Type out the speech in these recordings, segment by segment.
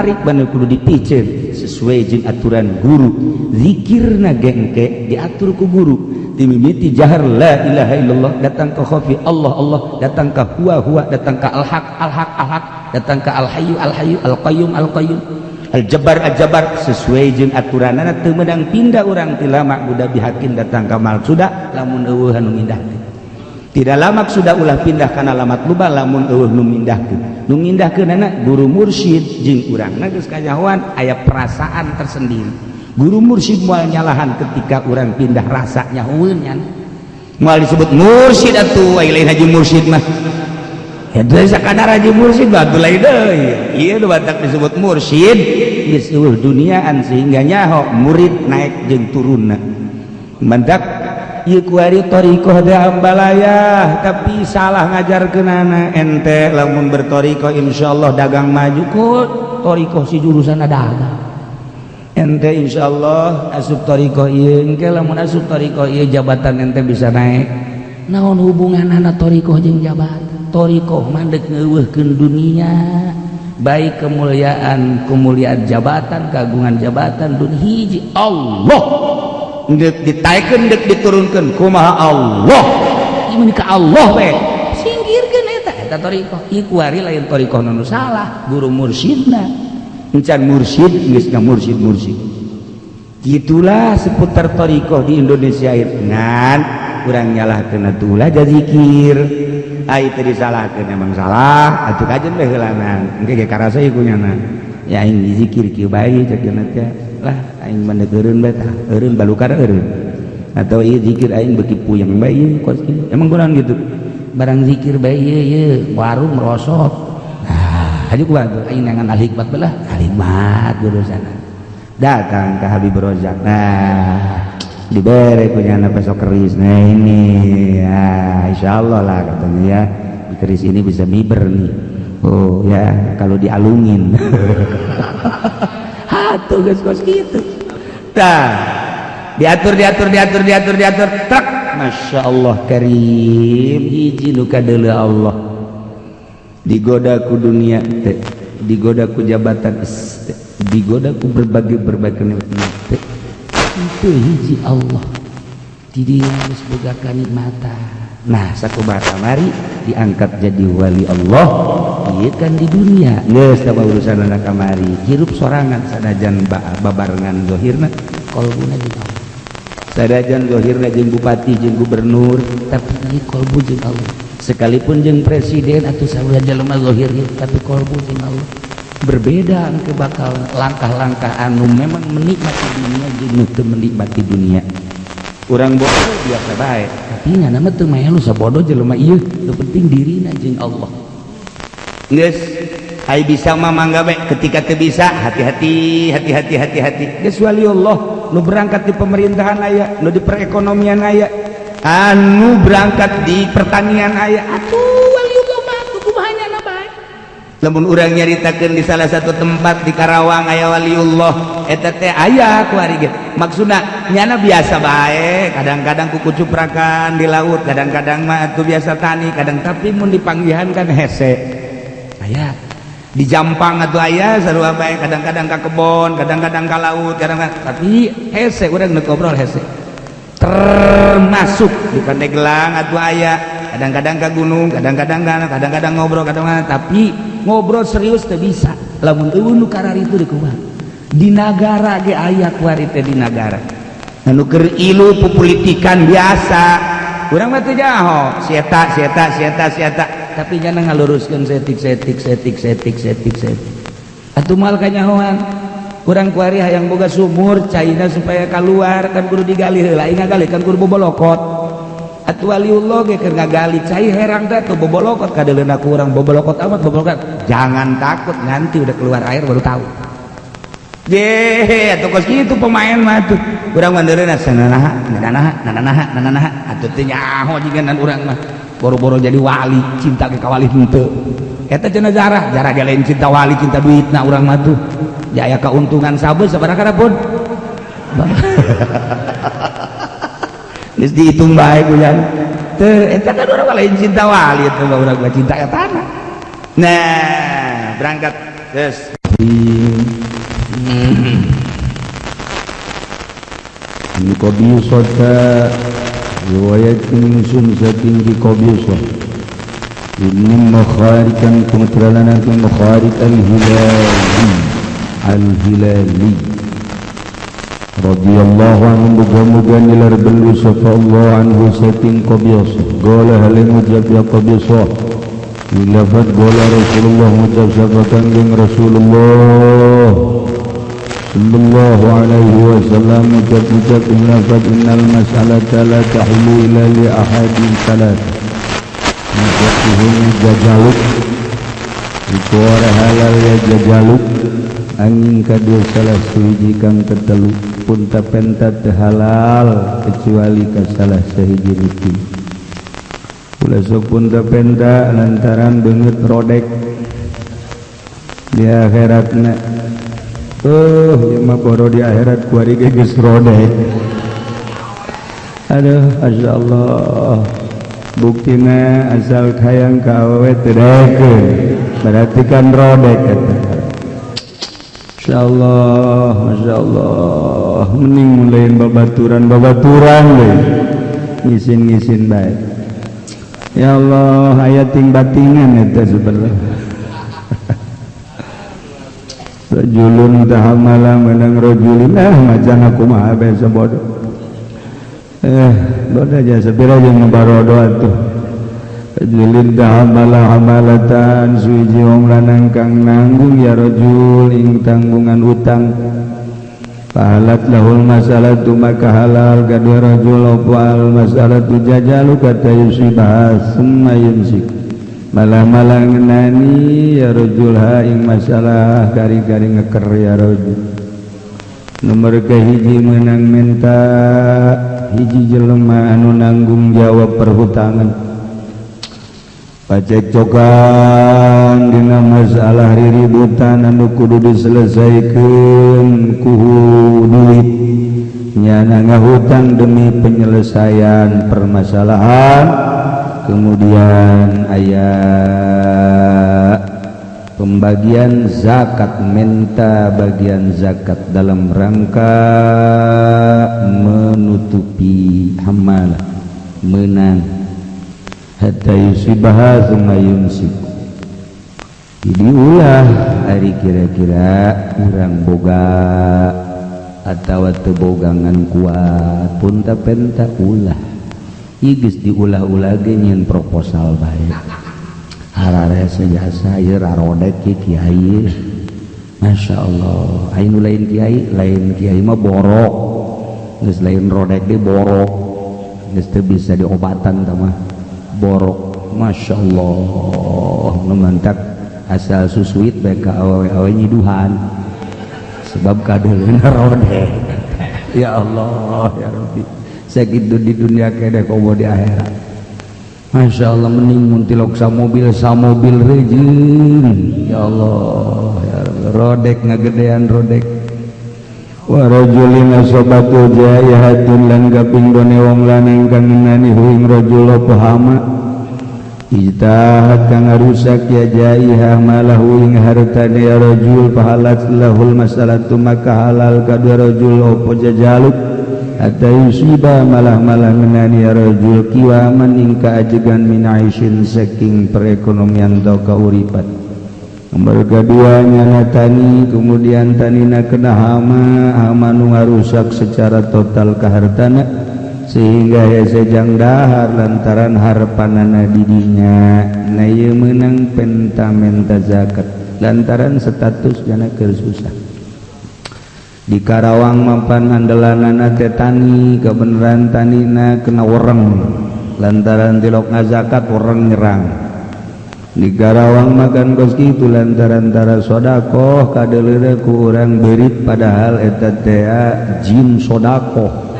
Ditarik bener, kudu dipiceun sesuai jeung aturan guru. Zikirna gengke diatur ku guru, dimimiti jahar la ilaha illallah, datang ke khafi Allah Allah, datang ke huwa huwa, datang ke al haq al haq al haq, datang ke al hayyu al hayyu, al qayyum al qayyum, al jabbar al jabbar, sesuai jeung aturanana. Teu meunang pindah urang ti la ma'buda bihaqqin datang ka maqsuda lamun euweuh anu mindahkeun. Tidak lama sudah ulah pindah kana la matluba lamun euweuh nu mindahkeun. Nu mindahkeunana guru mursyid, jeung urangna geus kanyahoan aya perasaan tersendiri. Guru mursyid moal nyalahan ketika urang pindah rasa nyahoeun nya, moal disebut mursyid atuh. Ai lain haji mursyid mah ya teu sakadar haji mursyid batu lain deui. Ieu nu batak disebut mursyid geus euweuh duniaan sehingga nyaho murid naik jeung turunna. Mantak ieu kuari thariqah teh ambalayah, tapi salah ngajarkeunana. Ente lamun berthariqah insyaallah dagang maju. Kok thariqah si jurusan dagang? Ente insyaallah asup thariqah ieu, engke lamun asup thariqah ieu jabatan ente bisa naik. Naon hubunganana thariqah jeung jabatan? Thariqah mah deuk ngeuweuhkeun dunia, baik kemuliaan, kemuliaan jabatan, kagungan jabatan dunia. Hiji Allah dek ditaikeun, dek diturunkeun kumaha Allah. Ieu ka Allah we singkirkeun eta. Eta thariqah ieu kuari lain thariqah nu salah, guru mursyidna encan mursyid, geus mursyid mursyid. Gitulah seputar thariqah di Indonesia itu. Ngan urang nyalahkeun atuh ulah zikir. Ai teu disalahkeun, emang salah atuh, kajen we heulanan engke ge karasa ieu kunyana. Ya aing zikir kieu bae cek teh lah, aing mah eureun bae tah, eureun balukar eureun, atau ieu zikir aing beuki puyeng bae ieu kos kieu. Emang kurang gitu barang zikir bae ieu, ieu warung merosot. Nah, hayu kumaha tuh? Aing nangan al hikmat belah al hikmat urusan datang ke Habib Rozak. Nah, dibere punya besok keris. Nah, ini ya insyaallah lah katanya ya, keris ini bisa miber nih. Oh ya, kalau dialungin atuh geus kos kitu. Tah, diatur, diatur, diatur, diatur, diatur truk. Masya Allah karim, hiji nu kadeuleu Allah, digoda ku dunia teh, digoda ku jabatan teh, digoda ku berbagai berbagai nikmat teh, itu hiji Allah di dinya geus boga kanikmatan. Nah, sakumaha kamari diangkat jadi wali Allah ieu kan di dunia geus tah urusan anak kamari hirup sorangan, sanajan babarengan zahirna, kolbuna jeung Allah. Sanajan zahirna jeung bupati jeung gubernur, tapi ieu kolbu jeung Allah. Sekalipun jeung presiden atau saudara jelema zahir, tapi kolbu jeung Allah. Berbeda ke bakal langkah-langkah anu memang menikmati dunia jeung nu teu menikmati dunia. Urang bodoh biasa bae, tapi nya nama teu melu sabodo jelema ieu, nu penting dirina jeung Allah. Geus ai bisa mah mangga bae, ketika teu bisa hati-hati, hati-hati, hati-hati. Geus wali Allah nu berangkat di pemerintahan aya, nu di perekonomian aya, anu berangkat di pertanian aya. Atuh wali Allah mah atuh kumaha nyana bae. Lamun urang nyaritakeun di salah satu tempat di Karawang aya waliullah eta teh aya kuari ge, maksudna nyana biasa bae, kadang-kadang kukucuprakan di laut, kadang-kadang mah atuh biasa tani kadang, tapi mun dipanggihan kan hese. Aya di Jampang atuh aya sarua bae, kadang-kadang ka kebon, kadang-kadang ka laut, kadang, tapi hese urang nu ngobrol hese. Termasuk di Pandeglang atuh aya, kadang-kadang ke gunung, kadang-kadang kadang-kadang ngobrol, kadang, tapi ngobrol serius teu bisa lamun euweuh nu kararitu di kumaha. Di nagara ge aya kuari teh, di nagara anu keur ilu pupolitikan biasa. Urang mah teu jaho si eta, si eta, si eta, si eta, tapi jangan ngaluruskeun setik setik setik setik setik setik atuh moal kanyahoan. Kurang kuari hayang boga sumur caina supaya keluar kan kudu digali heula, aing ngagali kan kudu bobolokot. Atuh waliullah ge keur ngagali cai herang teh atuh bobolokot kadeuleuna ku urang, bobolokot amat bobolokot. Jangan takut, nanti udah keluar air baru tahu. Ye, atuh kos kitu pemain mah tuh. Urang mah ndeureuna sananaha, nananaha, nananaha, nananaha, atuh teu nyaho jiga urang mah. Boro-boro jadi wali, cinta ke kawali henteu. Eta cenah jarah, jarah ge lain cinta wali, cinta duitna urang mah tuh. Ya aya keuntungan sabeus sabaraha pun. Geus dihitung bae ku jan. Teu eta kan urang lain cinta wali, eta mah urang mah cinta eta. Nah, berangkat. Terus. Qabisata riwayat ingsun saking ki Qabisah ibn Mukharikan kemuteralana ki Mukharik al-Hilali radhiyallahu anhu, muga-muga nilar belu sapa Allah anhu saking Qabisah. Gola halim ngucap ya Qabisah ilafat gola Rasulullah ngucap sapa Kangjeng Rasulullah sallallahu alaihi wasallam ucap-ucap ilafat innal mas'alata la tahillu illa li ahadin salat. Ngucap jajaluk iku ora halal ya jajaluk angin kadua salah sahiji kang tetelu punta penta teu halal kecuali ka salah sahiji rutin. Ulah sok punta penta lantaran beungeut rodek di akhiratna. Ieu mah boro di akhirat kuari ge geus rodek. Aduh, masyaallah. Buktina asal hayang ka awewe teu daekeun, berarti kan rodek eta. Masyaallah, masyaallah. Mending mulain babaturan-babaturan deui. Ngisin-ngisin bae. Ya Allah, aya ting batingan eta sebenarnya. Rajulun tahamala menang rajulin macan aku mah bae sabodo. Bodoh aja sapira jeung barodo atuh. Rajulin tahamala hamalatan suiji wong lanang kang nanggung ya rajul ing tanggungan utang. Pahalat lahul masalatu maka halal kadua rajul apa al masalatu jajalu kata yusibah summa yumsik. Malah-malah ngenani ya rajul ha ing masalah kari-kari ngeker ya rajul. Nomor kahiji menang menta hiji jelema anu nanggung jawab perhutangan. Pacekcokan dina masalah riributan anu kudu diselesaikeun ku duit. Nyana ngahutang demi penyelesaian permasalahan. Kemudian aya pembagian zakat, minta bagian zakat dalam rangka menutupi hamalah menang hatta yusibaha tsumma yumsik. Jadi ulah ari kira-kira urang boga atawa teu bogangan kuat pun ta penta ulah. Ieu geus diulah-ulah ge nyieun proposal bae. Hararese jasa ieu rarodek kieu kiai. Masya Allah, aya nu lain kiai mah borok. Geus lain rodek ge borok. Geus teu bisa diobatan tah mah. Borok. Masya Allah, nu mantak asal susuit bae ka awewe-awewe nyiduhan. Sebab kadeuleuna rodek. Ya Allah, ya Rabbi. Sakitu di dunia kene komo di akhirat. Masya Allah, mending mun tilok samobil rejeun. Ya Allah, ya Rabbi, rodek ngagedean rodek. Wa rajulin asabatu jaihatun lan kaping done wong lanang kang ngenani ing rajul apa hama. Ijtahad kang ngarusak ya jaihah malahu ing hartane ya rajul fahalat lahul masalatu maka halal kadua rajul apa jajaluk. Hatta yusiba malah-malah ngenani ya rajul kiwaman ing kaajegan min aishin saking perekonomian atau kauripan. Nomor kedua nyana tani, kemudian tanina kena hama, hama nu ngarusak secara total kahartana sehingga hese jang dahar lantaran harpanana didinya. Na ieu meunang penta-menta zakat lantaran status jana keur susah. Di Karawang mampan andalanana teh tani, kebenaran tanina kena wereng lantaran tilok ngazakat wereng nyerang. Di Karawang makan kos kitu lantaran tara sodakoh kadeuleuna ku urang beurit padahal eta teh jin sodakoh.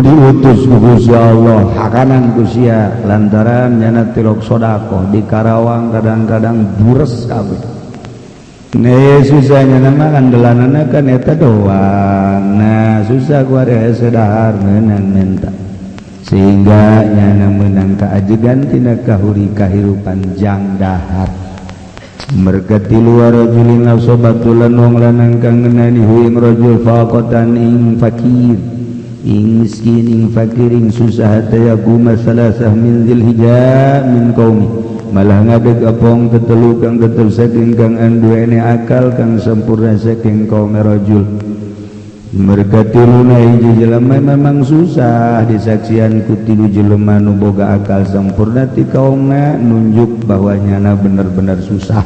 Diutus ku Gusti Allah hakanan ku sia lantaran nyana tilok sodakoh. Di Karawang kadang-kadang bures kabeh. Nih susahnya nama andalanana kan eta doang. Nah susah ku ari hese dahar meunang menta. Sehingga nyana meunang kaajegan tina kahuri kahirupan jang dahar. Mergati luar rajulin asobatulan wong lanang kang ngenani hu ing rajul faqatan ing fakir. Ing miskin, ing fakir, ing susah, hatta yaquma salasah min dzilhijjah min qaumi. Malah ngadeg apa wong tetelu kang tetep saking kang anduene akal kang sempurna saking kaum rajul. Mereka tiluna hiji jelema memang susah, disaksian ku tilu jelema nu boga akal sempurna ti kaumna, nunjuk bahwa nyana bener-bener susah.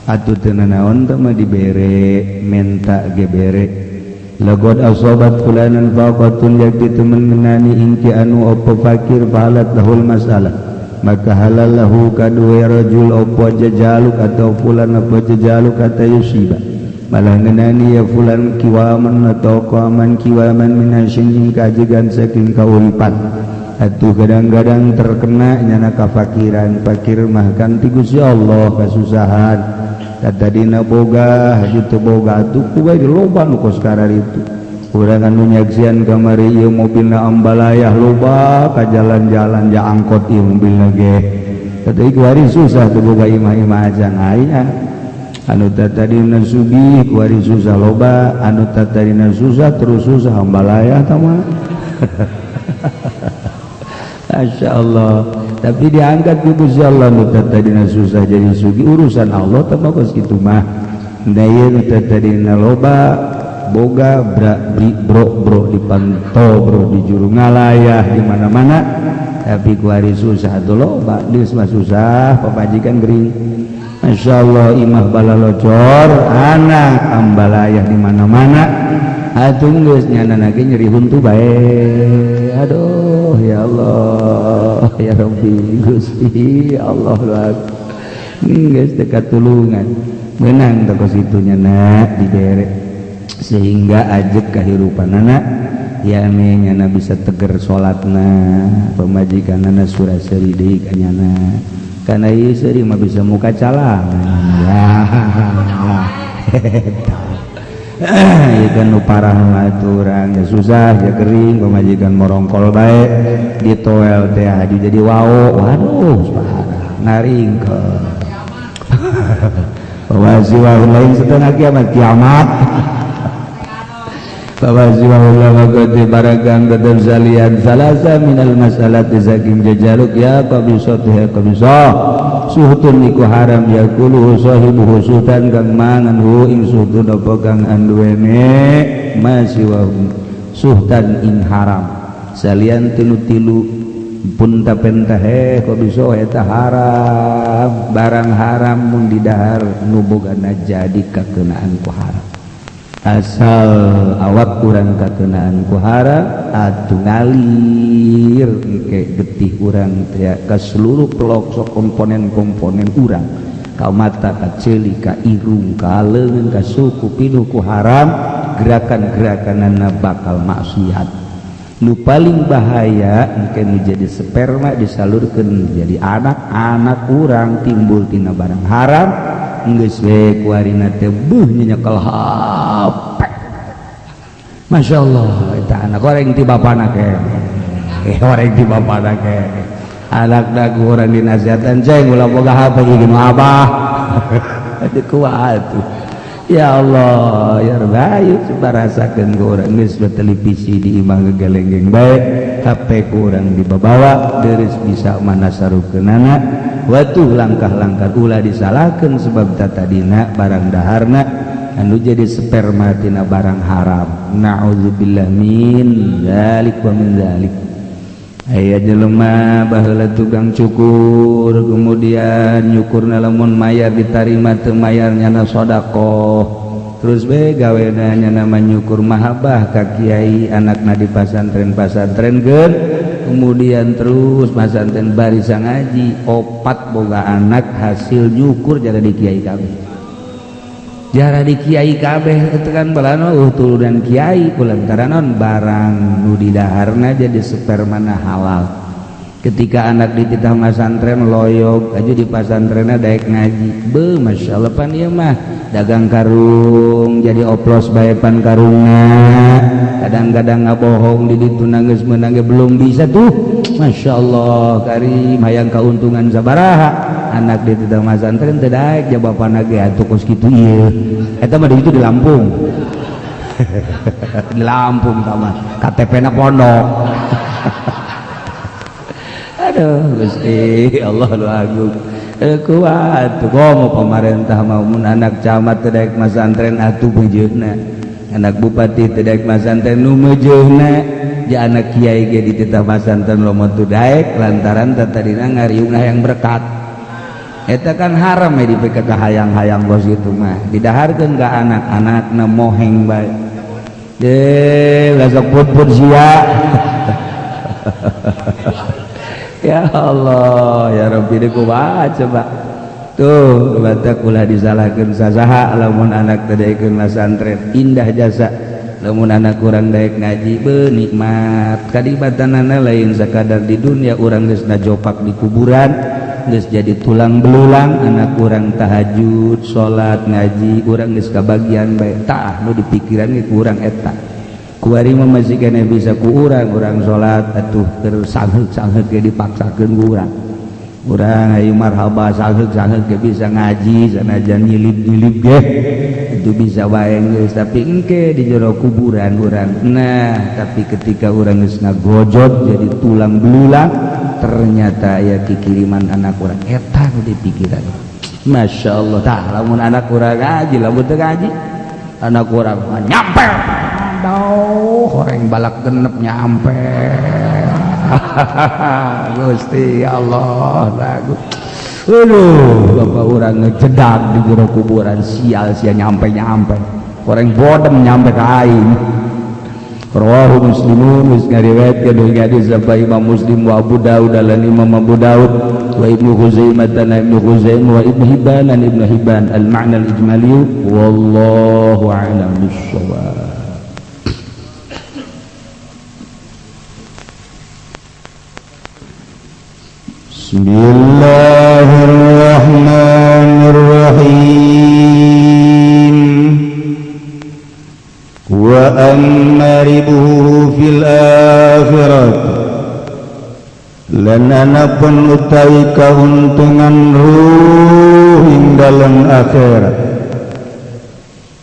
Atuh teu nanaon teh mah dibere, menta ge bere. Laqad asabat fulanan faqatun, yakti temen ngenani ingki anu opo fakir, fahalat lahul masalah, maka halal lahu kadue rajul opo jajaluk atau fulan apa jajaluk kata yusiba, malah ngenani ya fulan kiwaman atau qaman kiwaman min hasying kajegan saking kauripan. Atuh kadang-kadang terkena nyana kafakiran. Fakir mah kan ti Gusti Allah kasusahan. Tadina boga haji teu boga, atuh ku bae loba nu kos itu. Urang anu nyaksian kamari ieu mobilna ambalayah loba ka jalan-jalan, ja angkot ieu mobilna ge. Tadi kuari susah teu boga imah-imah acan aya. Anu tadina sugih kuari susah loba, anu tadina susah terus susah, ambalayah tah mah. Masya Allah, tapi diangkat ku Gusti Allah. Nu tadina susah jadi sugih, urusan Allah teh mah kos kitu mah. Da ieu nu tadina loba boga bra bri bro bro di panto bro di juru ngalayah di mana-mana, tapi kuari susah tuh loba. Geus mah susah, pamajikan gering, Masya Allah, imah balalocor, anak ambalayah di mana-mana. Atuh geus nyana lagi nyeri huntu bae. Aduh, ya Allah, ya Rabbi, Gusti Allah, geus teu katulungan. Menang teh kos kitu nyana dibere sehingga ajeg kahirupanana, ya nyana bisa teger salatna, pamajikanana sura seuri deui ka nyana, karena ieu seuri mah bisa muka calang ya. Ieu kan nu parah mah urang ya, susah ya, kering, pamajikan morongkol bae, di toel teh haju jadi wao. Waduh, parah ngaringkeun. Wasiwa lain setengah kiamat kiamat. Baragang tetep salian salasa minal masalati saking jajaluk ya qabisat ya qabisa suhtun iku haram ya kulu sahibuhu suhtan kang mangan hu ing suhtun apa kang anduene masiwa suhtan ing haram. Salian tilu-tilu pun tapentah kok bisa eta haram. Barang haram mun didahar nu bogana jadi kakenaan ku haram. Asal awak kurang kakenaan ku haram, atuh ngalir ke getih urang teh ka seluruh pelosok komponen-komponen urang, ka mata, ka ceuli, ka irung, ka leungeun, ka suku, pinuh ku haram. Gerakan-gerakanana bakal maksiat. Nu paling bahaya mungkin jadi sperma disalurkan jadi anak-anak urang timbul tina barang haram. Geus we kuarina teh beuh nyekel HP. Masya Allah, eta anak orang ti bapana ke, orang ti bapana ke. Anak dagu orang dinasihatan, "Ceng, ulah boga HP ieu nu abah." Aduh, kuat tuh. Ya Allah, ya Rabbi, coba rasakeun ku urang. Geus televisi di imah gegelenggeng bae, HP ku urang dibabawa deres bisa mana sarukeunana. Watuh, langkah-langkah ulah disalahkeun, sebab tatadina barang daharna anu jadi sperma tina barang haram. Na'udzubillah min dzalik wa min dzalik. Aya jelema baheula tukang cukur, kemudian nyukurna lamun mayar ditarima, teu mayar nyana sedekah. Terus be gawena nyana nyukur mahabbah ka kiai, anakna di pasantren-pasantrenkeun. Kemudian terus pasantren barisa ngaji, opat boga anak hasil nyukur jara di kiai kabeh, jara di kiai kabeh. Itu kan balano turunan kiai kulantaran non barang nu didaharna jadi spermana halal. Ketika anak dititah masantren, loyog aja di pasantrenna, daek ngaji be, Masya Allah. Pan ieu mah dagang karung jadi oplos bae pan karungna, kadang-kadang ngabohong di ditu nangis menang belum bisa tuh. Masya Allah karim, hayang keuntungan sabaraha. Anak dititah masantren teu daek, jabapana ge atuh kos kitu ieu. Eta mah di itu di Lampung. Di Lampung tama KTP na pondok. Aduh Gusti Allah lu agung kuat komo pemerintah mau mun anak camat teu daek masantren atuh meujeuhna, anak bupati teu daek masantren nu meujeuhna, ja anak kiai ge dititah masantren lomo teu daek lantaran tadina ngariungna yang berkat. Eta kan haram ya di PKK hayang-hayang bos gitu mah didaharkeun ka anak-anak na moheng bae deh lasok put-put sia. Ya Allah ya Rabbi, deui kumaha coba tuh batak ulah disalahkeun sasaha lamun anak teu daekeun masantren. Indah jasa lamun anak kurang daek ngaji, be nikmat kadibatanana lain sakadar di dunia. Urang geus najopak di kuburan, geus jadi tulang belulang, anak kurang tahajud, salat, ngaji, urang geus kabagian bae. Tah nu dipikiran ge kurang eta kuari mah masih keneh bisa ku urang. Urang salat atuh keur sangheuk-sangheuk ge dipaksakeun ku urang. Urang ayo marhaba sangheuk-sangheuk ge bisa ngaji, sanajan nyilip-nyilip ge itu bisa wae geus, tapi engke di jero kuburan urang. Nah, tapi ketika urang geus ngagojot jadi tulang belulang, ternyata aya kikiriman anak urang eta nu dipikiran. Masya Allah. Tah lamun anak urang ngaji, lamun teu ngaji anak urang mah nyampe. Aduh, horeng balak genep nyampe. Gusti Allah lagu. Aduh, bapak urang ngejedak di jero kuburan, sial sia nyampe-nyampe. Horeng bodem nyampe ka aing. Rawahu Muslimun, geus ngariwayatkeun deui hadis sapa Imam Muslim, wa Abu Daud lan Imam Abu Daud, wa Ibnu Khuzaimah dan Ibnu Khuzaimah, wa Ibnu Hibban dan Ibnu Hibban. Al ma'na al ijmali wallahu a'lam bissawab. Bismillahirrahmanirrahim. Wa amma ribuhu fil akhirat, lan anapun utawi kauntungan ruh ing dalem akhirat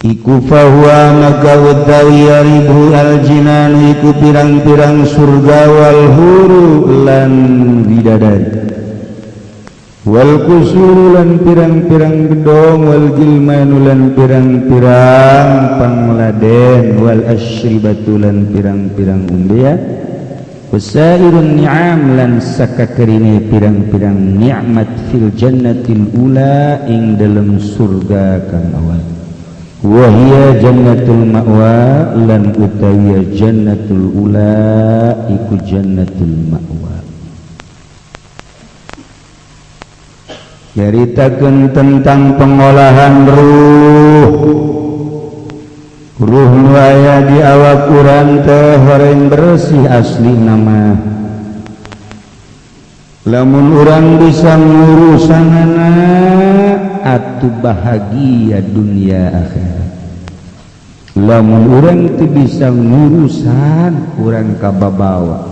iku fahuwa maka utawi ribu aljinan iku pirang-pirang surga, wal huru lan bidadari, wal kusuru lan pirang-pirang gedong, wal gilmanu lan pirang-pirang pangladen, wal asyribatu lan pirang-pirang umbean, wasairun ni'am lan sakakerine pirang-pirang nikmat, fil jannatil ula ing dalem surga kang awal, wa hiya jannatul ma'wa lan utawi jannatul ula iku jannatul ma'wa. Nyaritakeun tentang pengolahan ruh. Ruh nu aya di awak urang teh horeng bersih asli nama. Lamun urang bisa ngurusanana atuh bahagia dunia akhirat. Lamun urang teu bisa ngurusan, urang kababawa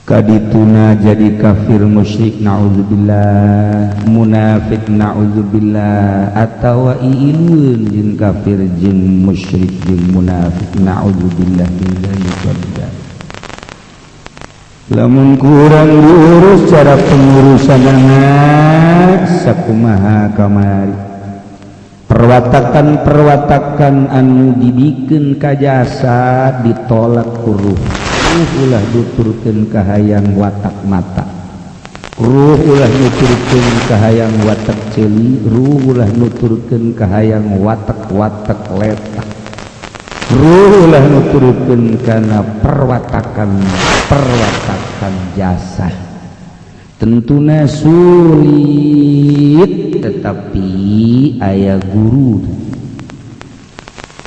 kadituna jadi kafir musyrik naudzubillah, munafik naudzubillah, atawa iilueun jeung kafir jeung musyrik jeung munafik naudzubillah min dzalik. Lamun kurang diurus cara pengurusanana sakumaha kamari, perwatakan-perwatakan anu dibikeun ka jasa ditolak ku ruh. Ruh ulah nuturkeun kahayang watak mata, ruh ulah nuturkeun kahayang watak ceuli, ruh ulah nuturkeun kahayang watak-watak letak, ruh ulah nuturkeun kana perwatakan perwatakan jasa. Tentuna sulit, tetapi aya guru.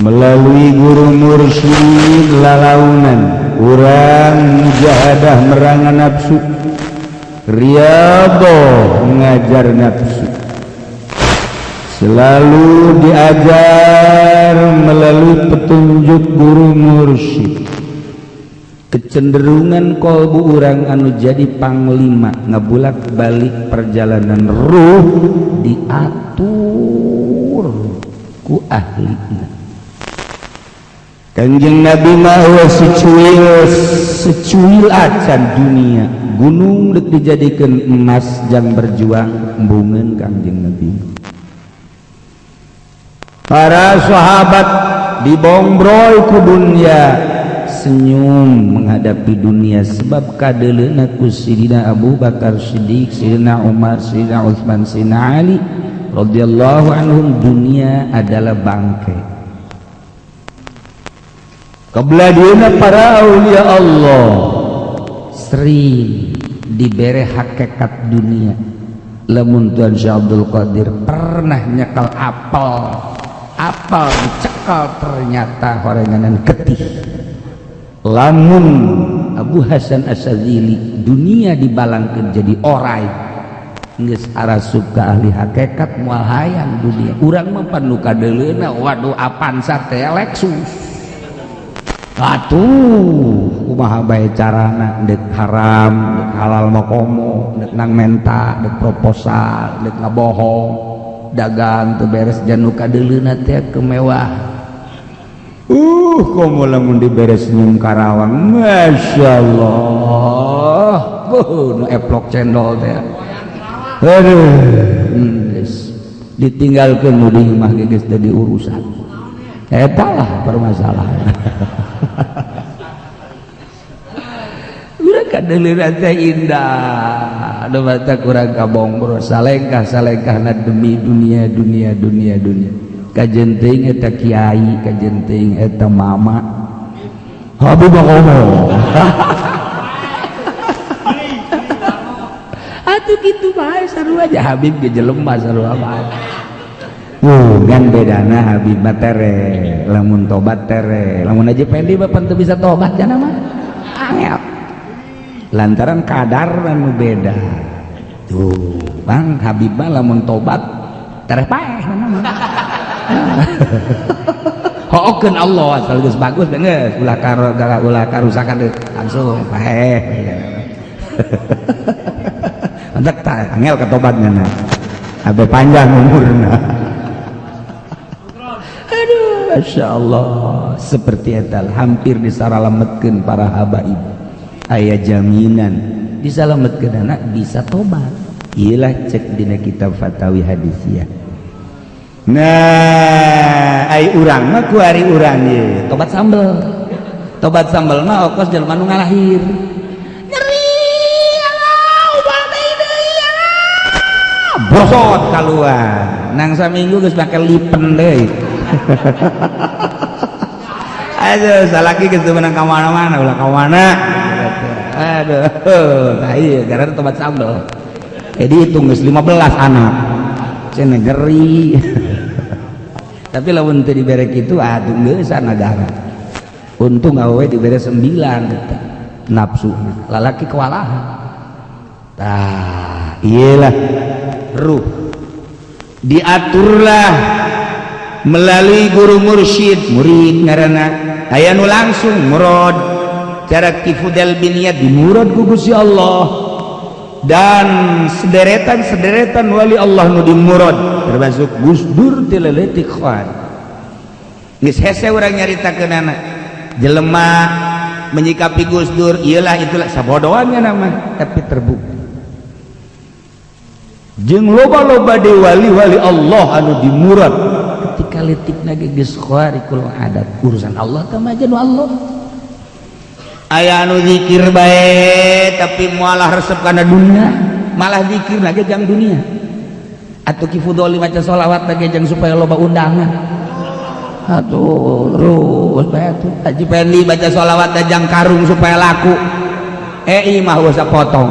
Melalui guru mursyid lalaunan urang mujahadah merangan nafsu, riyadhah ngajar nafsu, selalu diajar melalui petunjuk guru mursyid. Kecenderungan kolbu urang anu jadi panglima ngabulak balik perjalanan ruh diatur ku ahlina. Kanjeng Nabi mah secuil secuil acan dunia gunung dek dijadikan emas jang berjuang embungeun Kangjeng Nabi. Para sahabat dibongbroy ku dunia, senyum menghadapi dunia sebab kadeleuna ku Sidina Abu Bakar Siddiq, Sidina Umar, Sidina Utsman, Sidina Ali radhiyallahu anhum, dunia adalah bangkai. Kebelah para aulia Allah sering diberi hakikat dunia. Lamun Tuan Syekh Abdul Qadir pernah nyekal apel, apel dicekal ternyata horenganan getih. Lamun Abu Hasan Asyadzili dunia dibalangkeun jadi orai, geus arasup ka ahli hakikat moal hayang dunia. Urang mah pan nu kadeuleuna waduh Avanza teh Lexus. Atuh kumaha bae carana, dek haram dek halal mah komo, dek nang menta, dek proposal, dek ngabohong, dagang teu beres janu kadeuleuna teh kemewah. Komo lamun diberes senyum Karawang, Masya Allah, nu eplok cendol teh. Aduh, geus ditinggalkeun nu di imah ge geus teu diurusan. Eta lah permasalahan. Urang kadeuleuna teh indah, anu mata kurang kabongbro, salengkah salengkahna demi dunia dunia dunia dunia. Kajen teuing eta kiai, kajen teuing eta mama. Habib ngomong. Atuh kitu bae sarua aja Habib ge jelema sarua bae. Kan bedana Habib mah tere, lamun tobat tere, lamun aja pendi bapak teu bisa tobat jana mah. Angel. Lantaran kadar anu beda. Tuh, Bang Habib mah lamun tobat tereh paeh mah. Hookeun Allah asal geus bagus geus ulah karo ulah karusakan deui langsung paeh. Entek tah angel ketobatnya na. Abe panjang umurna. Aduh, Masya Allah, seperti etal hampir disaralametkeun para habaib. Aya jaminan disalametkeun anak bisa tobat. Iyalah cek dina kitab Fatawi Hadisiyah. Nah, ai urang mah kuari urang ye, tobat sambel. Tobat sambel mah okos jelema nu ngalahir. Nyeri alah ubah deui alah. Brosot kaluar. Nang saminggu geus make lipen deui. Aduh, salaki geus teu meunang ka mana-mana, ulah ka mana. Aduh, nah iya karena tobat sambel. Jadi hitung geus 15 anak. Cenah nyeri. Tapi lamun teu dibere kitu aduh geus nagara. Untung awewe dibere 9 nafsu. Lalaki kewalahan. Tah, iyalah ruh. Diaturlah melalui guru mursyid, murid ngaranna. Aya nu langsung murad. Cara Ki Fudel bin Iyad dimurad ku Gusti Allah. Dan sederetan-sederetan wali Allah nu dimurad termasuk Gus Dur ti leutik khan. Geus hese urang nyaritakeunana. Jelema menyikapi Gus Dur iyalah itulah sabodoannya nama, tapi terbukti. Jeung loba-loba deui wali-wali Allah anu dimurad ketika leutikna ge geus khariqul adat, urusan Allah teh mah nu Allah. Aya anu zikir bae tapi moal resep kana dunia, malah zikir lagi jang dunia. Atau Ki Fudoli maca sholawat lagi jang supaya loba undangan. Atuh terus bae atuh. Haji Pendi baca sholawat jang karung supaya laku. Imah usah potong.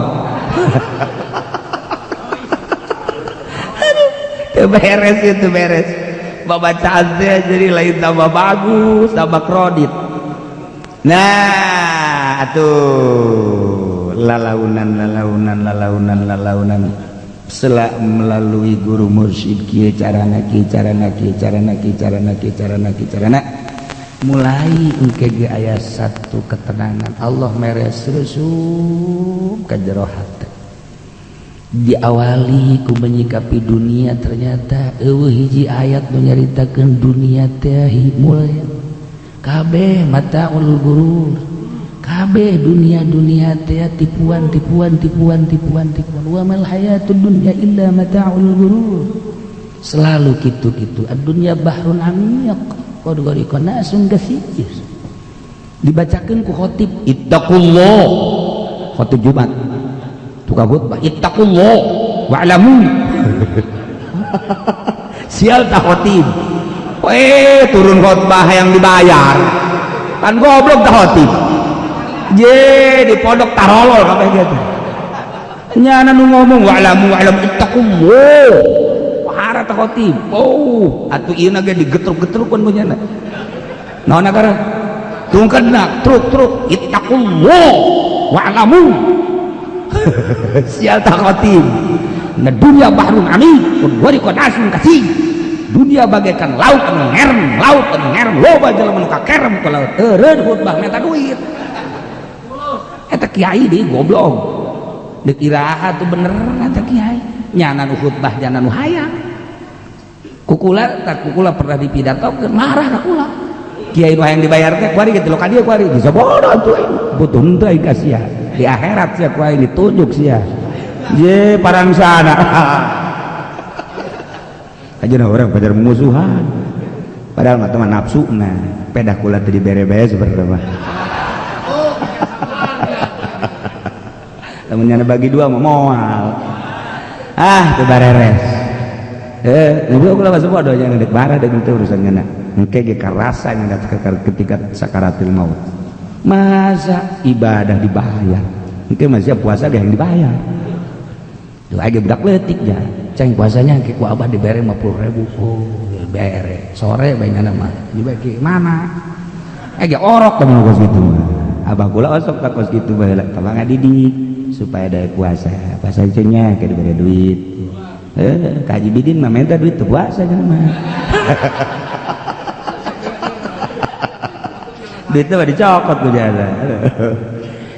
Aduh, teu beres itu beres. Babacaan teh jadi lain tambah bagus, tambah kredit. Nah, atuh lalaunan lalaunan lalaunan lalaunan selak melalui guru mursyid kieu carana kieu carana kieu carana kieu carana kieu carana kieu carana mulai engke ge aya satu ketenangan Allah meres resum ka jero hate. Diawali ku menyikapi dunia ternyata eueuh hiji ayat nu nyaritakeun dunia teh mulai. Kabeh mataul gurur, kabeh dunia dunia teh tipuan, tipuan, tipuan, tipuan, tipuan. Wa mal hayatud dunya illa mataul gurur. Selalu gitu-gitu. Ad-dunya bahrun amiq, qad ghariqa nasun katsir. Dibacakeun ku khotib, ittaqullah. Khotib Jumat, tukang khutbah, ittaqullah wa'lamu. Sial tah khotib. Eh, turun khotbah yang dibayar kan, goblok tah khotib. Je di pondok tarolol kabeh gitu. Nyana nu ngomong wa'lamu, wa'lamu, ittaqullah. Wahara tah khotib. Oh, atuh ieu ge digetruk-getruk kan punyana. Naon akara tungkadna truk-truk, ittaqullah wa'lamu. Sial tah khotib. Nah, dunia bahrun amiq wa nasun katsir. Dunia bagaikan laut anu ngerem, laut anu ngerem, loba jelema nu kakerem ke laut. Eureun khutbah minta duit. Eta kiai deui goblok. Deuk iraha tuh bener eta kiai? Nyana nu khutbah, nyana nu hayang. Kukula tak kukula pernah dipidatokeun, marah ka kula. Kiai nu hayang dibayar teh kuari kitu ka dieu kuari bisa bodoh tuh. Butuh henteu aing ka sia. Di akhirat sia ku aing ditunjuk sia. Je parang sana. Aja orang pajar musuhan, padahal mah teman nafsu. Nah, pedah kula teu dibere-bere sebenarnya mah. Lamun bagi dua mah moal. Ah, teu bareres. Eh, ibu kula masuk bodoh nya, dek marah dek teu urusan nya. Engke ge karasa nya ketika sakaratil maut. Masa ibadah dibayar? Engke masih puasa ge yang dibayar. Tuh ge budak leutik ja. Ceng puasanya ke ku abah dibere 50.000. Oh, bere. Sore bae nyana mah. Dibagi mana? Eh ge orok kamu kos kitu mah. Abah kula osok tak kos kitu baheula tabang ngadidik supaya ada puasa. Puasa nya ke dibere duit. Eh, ka Haji Bidin mah minta duit teu puasa nya mah. Duitnya mah dicokot ku jasa.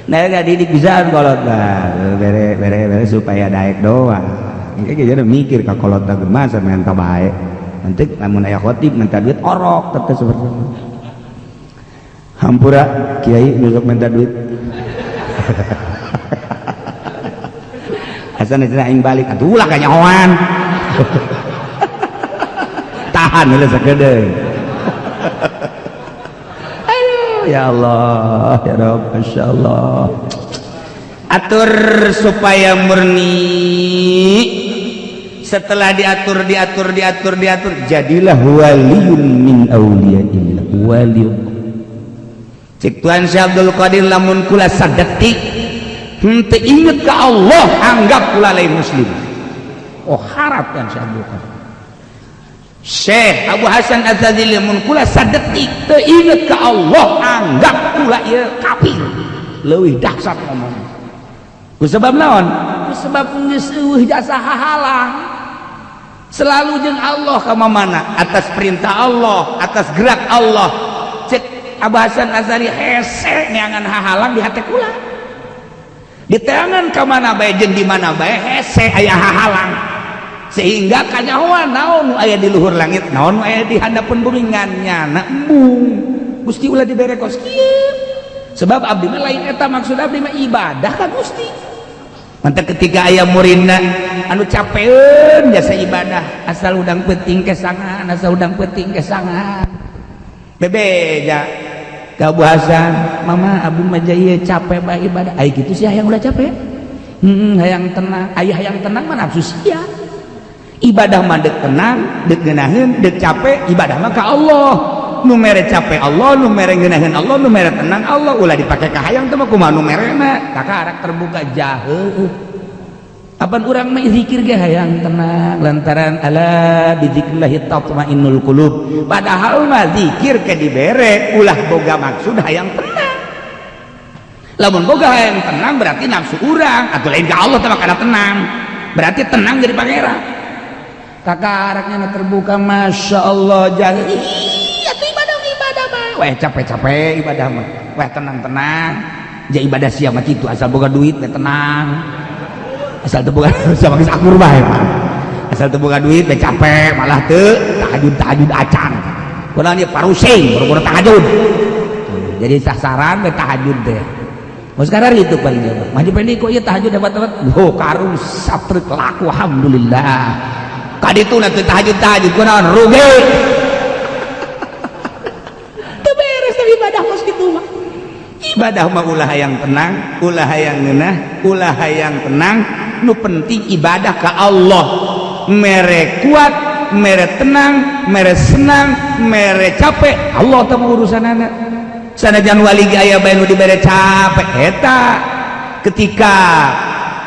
Nah, ngadidik bisa kolot lah. Bere bere bere supaya daek doang. Engke jadi mikir ka kolot teh masa minta bae. Nanti lamun aya khotib minta duit orok teteh seperti itu. Hampura kiai besok minta duit. Hasan cenah aing balik atuh ulah kanyahoan. Tahan heula sakedeung. Aduh ya Allah ya Rabb, masyaallah. Atur supaya murni. Setelah diatur, diatur, diatur, diatur, jadilah waliyun min auliyaillah. Wali. Cek Tuan Syekh Abdul Qadir, lamun kula sadetik henteu inget ka Allah, anggap kula lain muslim. Oh, harap Tuan Syekh Abdul Qadir. Syekh Abu Hasan Az-Zadzili, lamun kula sadetik teu inget ka Allah, anggap kula ieu kafir. Leuwih dahsyat ngomong. Ku sebab naon? Ku sebab geus eueuh jasa hahalang. Selalu jeung Allah ka mana? Atas perintah Allah, atas gerak Allah. Cek Abu Hasan Azali hese neangan hahalang di hate kula. Di teangan ka mana bae jeung di mana bae hese aya hahalang. Sehingga kanyahoan naon nu aya di luhur langit, naon nu aya di handapeun bumi ngan nyana embung. Gusti ulah dibere kos kieu. Sebab abdi mah lain eta, maksud abdi mah ibadah ka Gusti. Mantap ketika ayah muridna anu capeun jasa ibadah, asal udang penting kesangan, asal udang penting kesangan. Bebeja ka Abu Hasan, mama abu mah ieu capek bae ibadah. Ai kitu sih hayang ulah capek. Hayang tenang, ayah hayang tenang mah nafsu sia. Ibadah mah deuk tenang, deuk ngeunaheun, deuk capek, ibadah mah ka Allah. Nu mere capek Allah, nu mere ngeunaheun Allah, nu mere tenang Allah. Ulah dipake ka hayang teh mah kumaha nu merena. Kakarak terbuka jahe. Apan urang mah zikir ge hayang tenang lantaran ala bizikrillahi tatmainnul qulub. Padahal mah zikir ke dibere ulah boga maksud hayang tenang. Lamun boga hayang tenang berarti nafsu urang atuh lain ka Allah teh mah kana tenang. Berarti tenang jadi pangeran. Kakaraknya terbuka masya Allah jahe. Ibadah mah weh capek-capek ibadah mah weh tenang-tenang. Ja ibadah sia mah kitu asal boga duit weh tenang. Asal teu boga sama geus akur bae mah. Asal teu boga duit weh capek malah teu tahajud-tahajud acan. Kunaon ieu parusing boro-boro tahajud. Jadi sasaran we tahajud teh. Mau sekarang itu paling jauh. Maju pendek kok ieu tahajud dapat-dapat. Oh, karung satruk laku alhamdulillah. Kaditu nanti tahajud-tahajud kunaon rugi. Teu beres ibadah kos kitu mah. Ibadah mah ulah yang tenang, ulah yang ngeunah, ulah yang tenang, nu penting ibadah ka Allah. Mere kuat, mere tenang, mere senang, mere capek, Allah teh urusanana. Sanajan wali ge aya bae nu dibere capek eta ketika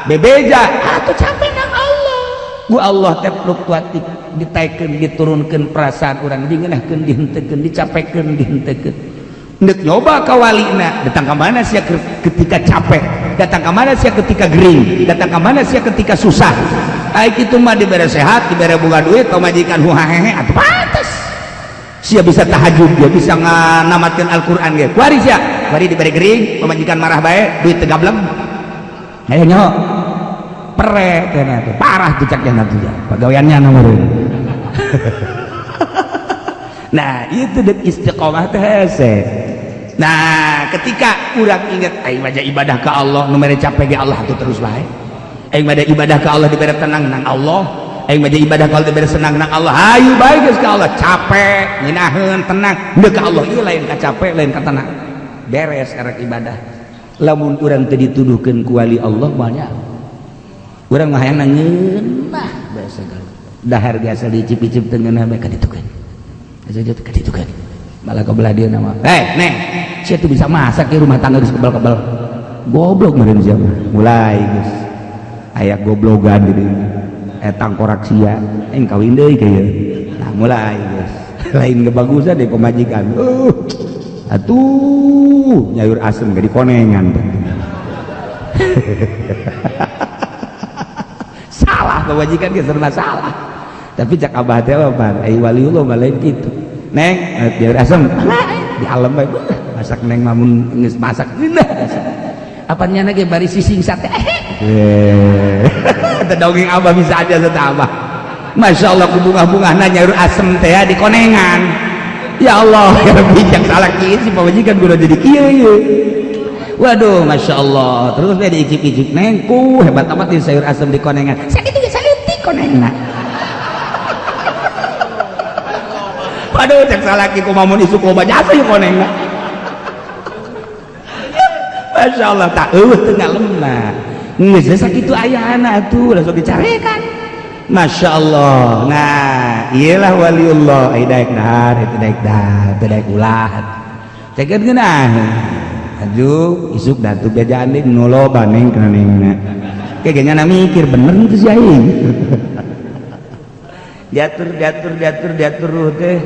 bebeja atuh capek nang Allah. Ku Allah teh fluktuatif, ditaikeun diturunkeun perasaan urang, dingeunahkeun dihenteukeun, dicapekeun dihenteukeun. Ndek nyoba ka walina, datang ka mana sia ketika capek, datang ka mana sia ketika gering, datang ka mana sia ketika susah. Ai kitu mah dibere sehat, dibere boga duit, pamajikan huhahehe atuh pantes. Sia bisa tahajud, dia bisa nganamatkeun Al-Qur'an ge. Kuari sia, kuari dibere gering, pamajikan marah bae, duit teu gableng. Ayo nyaho. Pere teh teh parah tuh cak yang tuh pagaweannya nomor. Nah, itu dek istiqomah teh hese. Nah, ketika urang inget aing mah ibadah ka Allah nu mere capek ge Allah tuh terus bae. Aing mah ibadah ka Allah dibere tenang nang Allah. Aing mah ibadah ka Allah dibere senang nang Allah. Hayu bae geus ka Allah, capek, ngeunaheun, tenang, deuk ka Allah ieu lain ka capek, lain ka tenang. Beres erek ibadah. Lamun urang teu dituduhkeun ku wali Allah moal nya. Urang mah hayang ngeunah bae sagala. Dahar biasa dicip-icip teu ngeunah bae ka ditu kan. Ka ditu kan. Malah kebelah dia nama. "Eh, Neng, sia tuh bisa masak ya, rumah tangga geus kebal-kebal." Goblok meureun sia mah. Mulai geus. Aya goblogan di dieu. Eta tangkorak sia, aing kawin deui ka ieu. Nah, mulai geus. Lain kebagusan deh pemajikan. Atuh, nyayur asem ge dikonengan. Salah pemajikan ge serba salah. Tapi cak abah teh apa? Ai waliullah mah lain kitu. Neng, nyayur asem. Di alam bae masak neng mah mun geus masak ngeunah. Apa nyana ge bari sising sate. Teu dongeng abah bisa aja teh abah. Masya Allah ku bunga-bungahna nyayur asem teh di konengan. Ya Allah, ya Rabbi, yang salah kieu si pamajikan gua jadi kieu ieu. Waduh, Masya Allah. Terus dia diicip-icip, Neng, ku hebat amat di sayur asem di konengan. Sakitu ge saleutik konengna. Waduh, cek salaki kumaha mun isuk loba jasa ieu konengna. Masya Allah, tak eueuh teu ngalemna. Geus sakitu ayana atuh langsung dicarekan. Masya Allah. Nah, iyalah waliullah. Ai daek dahar, itu daek dahar, teu daek ulah. Cekeun geunah. Aduh, isuk datu bejaan deui nu loba neng kana nengna. Kayaknya na mikir bener teu si aing. Diatur diatur diatur diatur teh.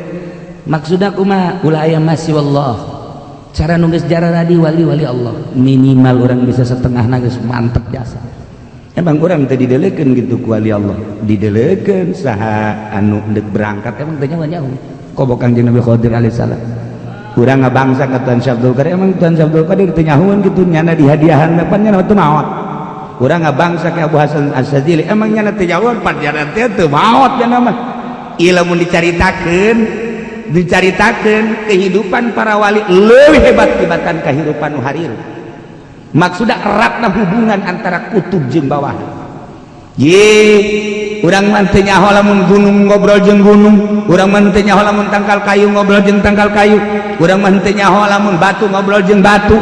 Maksudna kumaha? Ulah aya masih wallah. Cara nu geus jaradi wali-wali Allah. Minimal orang bisa setengah geus mantep jasa. Emang orang teh didelekeun gitu ku wali Allah. Didelekeun saha anu deuk berangkat emang teh nyawa. Komo Kangjeng Nabi Khidir alaihissalam. Urang ngabangsa ka Tuan Syekh Abdul Qadir, emang Tuan Syekh Abdul Qadir teu nyahueun kitu nyana dihadiahan pan nyana teu maot. Urang ngabangsa ka Abu Hasan Asy-Syadzili, emang nyana teu nyahueun pan nyana teh teu maot nyana mah. Ieu lamun dicaritakeun, dicaritakeun kehidupan para wali leuwih hebat tibatan kehidupan nu harir. Maksudna eratna hubungan antara kutub jeung bawah. Ye, urang mah teu nyaho lamun gunung ngobrol jeung gunung, urang mah teu nyaho lamun tangkal kayu ngobrol jeung tangkal kayu, urang mah teu nyaho lamun batu ngobrol jeung batu.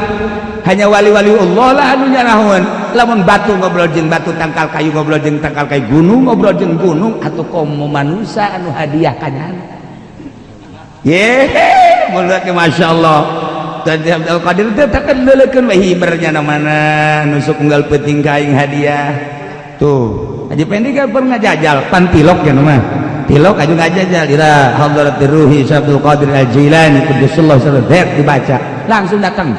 Hanya wali-wali Allah lah anu nyarahoan. Lamun batu ngobrol jeung batu, tangkal kayu ngobrol jeung tangkal kayu, gunung ngobrol jeung gunung, atuh komo manusia anu hadiah kanyana. Ye, mulut ke Masya Allah. Tuan Abdul Qadir teh takkan leulekeun we hibernya na mana nusuk unggal peuting ka aing hadiah. Tuh, Haji Pendi kan pernah ngajajal pan tilok ya mah. Tilok aju ngajajal ila hadratir ruhi Syekh Abdul Qadir Al-Jilani quddusallahu sirrahu dibaca. Langsung datang.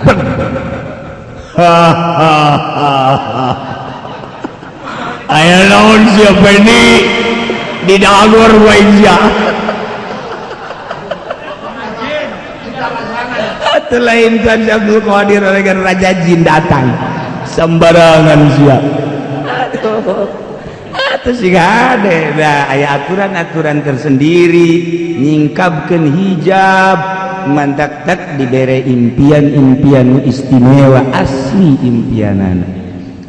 Aya naon sia Pendi di dagor wae sia. Atuh lain Tuan Syekh Abdul Qadir oleh raja jin datang. Sembarangan sia. Aduh. Atuh sing hade. Nah, aya aturan-aturan tersendiri nyingkapkeun hijab, mantak tak dibere impian-impian istimewa, asli impianana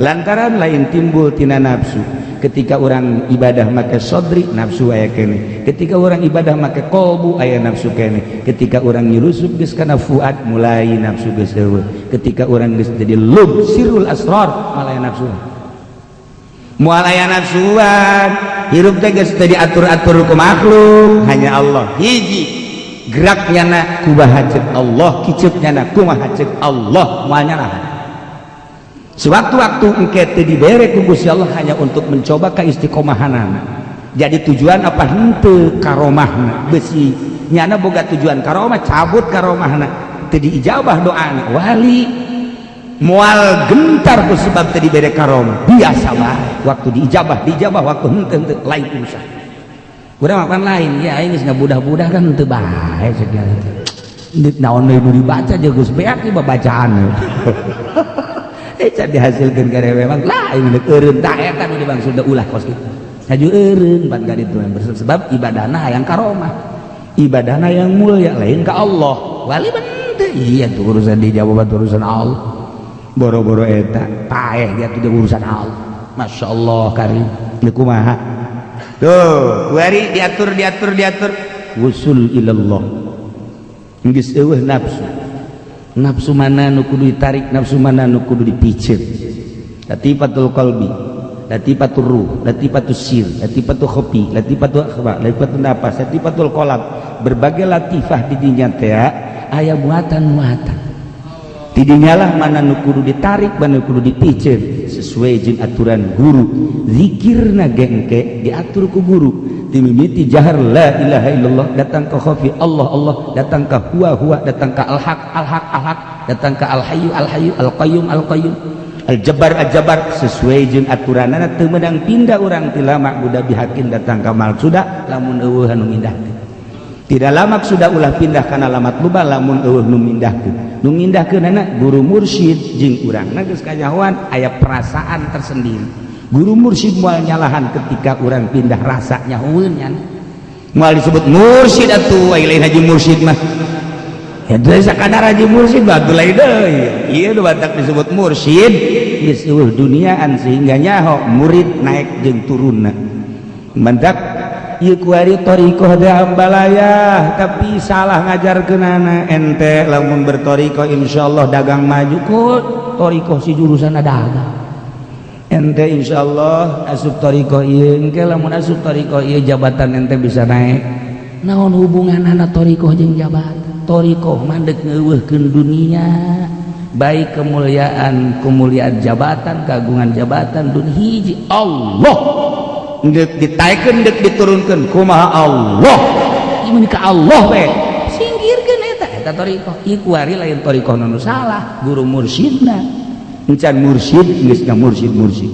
lantaran lain timbul tina nafsu. Ketika orang ibadah make sodri, nafsu aya kene. Ketika orang ibadah make kolbu, aya nafsu kene. Ketika orang nyelusup geus kana fuad, mulai nafsu geus eueuh. Ketika orang geus jadi lub sirul asrar, malah aya nafsu, moal aya nafsuan. Hirup teh geus teu diatur-atur ku makhluk, hanya Allah hiji. Geraknya na kumaha cek Allah, kiceupnya na kumaha cek Allah, moal nyalahan. Sewaktu-waktu engke teu dibere ku Gusti Allah hanya untuk mencoba keistiqomahanana. Jadi tujuan apa henteu karomahna, besi nyana boga tujuan karomah, cabut karomahna, teu diijabah doana. Wali moal gentar ku sebab teu dibere karomah, biasa bae. Waktu diijabah diijabah, waktu henteu henteu, lain urusan. Urang makan lain ya, aing geus ngabudah-budah kan henteu bae segala teh. Naon deui nu dibaca jeung geus beak ieu bacaan. Eh, can dihasilkeun garewe memang lain deuk eureun tah eta nu dimaksud ulah kos kitu. Haju eureun pan ka ditu, sebab ibadahna hayang karomah. Ibadahna yang mulia lain ka Allah. Wali bente iya tuh urusan dijawab urusan Allah. Boro-boro eta paeh dia tuh urusan Allah. Masya Allah karim. Deuk kumaha? Tuh, kuari diatur diatur diatur wusul ilallah. Geus eueuh nafsu. Nafsu mana nu kudu ditarik, nafsu mana nu kudu dipiceun. Latifatul qalbi, latifatul ruh, latifatul sir, latifatul khafi, latifatul akhfa, latifatul nafas, latifatul qalb. Berbagai latifah di dinya teh aya muatan-muatan. Ti dinya lah mana nu kudu ditarik, mana nu kudu dipiceun sesuai jeung aturan guru. Zikirna gengke diatur ku guru. Timimiti jahar la ilaha illallah, datang ke khafi Allah Allah, datang ke huwa huwa, datang ke al haq al haq al haq, datang ke al hayyu al hayyu, al qayyum al qayyum, al jabbar al jabbar, sesuai jeung aturanana. Teu meunang pindah urang ti lama budak bihakin datang ka sudah lamun eueuh anu mindahkeun. Tidak lama sudah ulah pindah kana lamat luba lamun eueuh nu mindahkeun. Nu mindahkeunana guru mursyid jeung urangna geus kanyahoan, aya perasaan tersendiri. Guru mursyid moal nyalahan ketika urang pindah rasa nyahoeun nya, moal disebut mursyid atuh. Ai lain haji mursyid mah ya teu sakadar haji mursyid batu lain deui. Ieu nu batak disebut mursyid geus eueuh duniaan sehingga nyaho murid naik jeung turunna. Mantak ieu kuari thariqah teh ambalaya, tapi salah ngajarkeunana. Ente lamun berthariqah insyaallah dagang maju. Kok thariqah si jurusan dagang? Ente insyaallah asup thariqah ieu, engke lamun asup thariqah ieu jabatan ente bisa naik. Naon hubunganana thariqah jeung jabatan? Thariqah mah deuk ngeuweuhkeun dunia, baik kemuliaan kemuliaan jabatan, kagungan jabatan dun hiji Allah. Deuk ditaikeun, deuk diturunkeun kumaha Allah, ieu ka Allah we singkirkeun eta. Eta thariqah ieu kuari lain thariqah nu salah, guru mursyidna encan mursyid geus mursyid mursyid.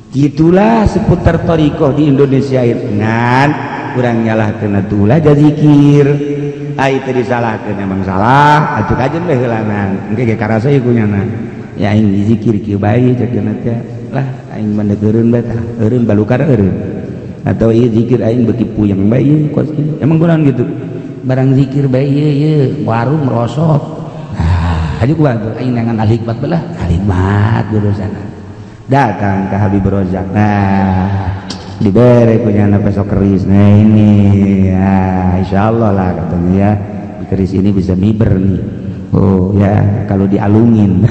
Gitulah seputar thariqah di Indonesia. Ngan kurang nyalahkeun atuh zikir. Ai teu disalahkeun, emang salah atuh, kajen we heulanan engke ge karasa ieu kunyana. Ya aing zikir kieu bae cek teh lah, aing mah eureun bae tah, eureun balukar eureun atau ieu zikir aing beuki puyeng bae ieu kos kieu. Emang kurang gitu barang zikir bae ieu ieu warung merosot. Ah, aja kumaha tuh aing nangan al hikmat belah al hikmat urusan datang ke Habib Rozak. Nah, dibere punya besok keris. Nah, ini ya insyaallah lah katanya ya, keris ini bisa miber nih. Oh ya, kalau dialungin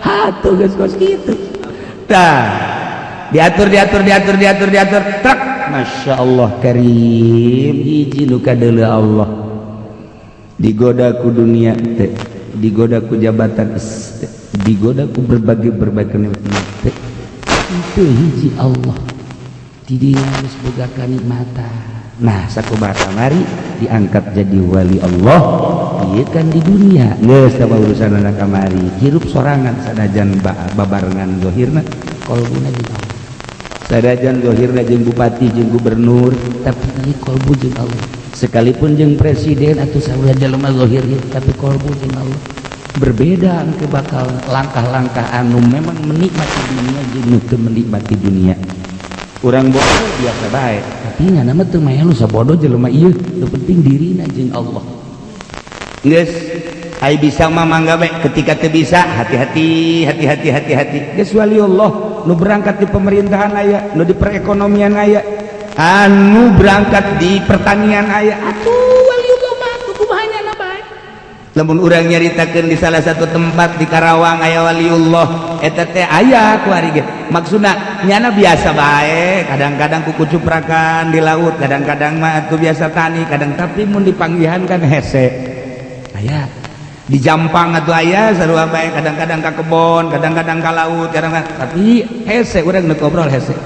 atuh geus kos kitu. Tah, diatur diatur diatur diatur diatur truk. Masya Allah karim, hiji nu kadeuleu Allah, digoda ku dunia teh, digoda ku jabatan teh, digoda ku berbagai berbagai nikmat teh, itu hiji Allah tidinya geus boga kanikmatan. Nah, sakumaha kamari diangkat jadi wali Allah ieu kan di dunia geus sama urusan anak kamari hirup sorangan, sanajan babarengan zahirna, kolbuna jeung Allah. Sanajan zahirna jeung bupati jeung gubernur, tapi ieu kolbu jeung Allah. Sekalipun jeung presiden atau saudara jelema zahir, tapi kolbu jeung Allah. Berbeda ke bakal langkah-langkah anu memang menikmati dunia jeung teu menikmati dunia. Urang bodoh biasa bae, tapi nyana mah teu maya lu sabodoh jelema ieu, nu penting dirina jeung Allah. Geus ai bisa mah mangga bae, ketika teu bisa hati-hati hati-hati hati-hati. Geus waliullah nu berangkat di pemerintahan aya, nu di perekonomian aya, anu berangkat di pertanian aya. Atuh waliullah mah atuh kumaha nyana bae. Lamun urang nyaritakeun di salah satu tempat di Karawang aya waliullah eta teh aya kuari ge. Maksudna nyana biasa bae, kadang-kadang kukucuprakan di laut, kadang-kadang mah atuh biasa tani, kadang tapi mun dipanggihan kan hese. Aya di Jampang atuh aya sarua bae, kadang-kadang ka kebon, kadang-kadang ka laut, kadang-kadang tapi hese urang nu ngobrol hese.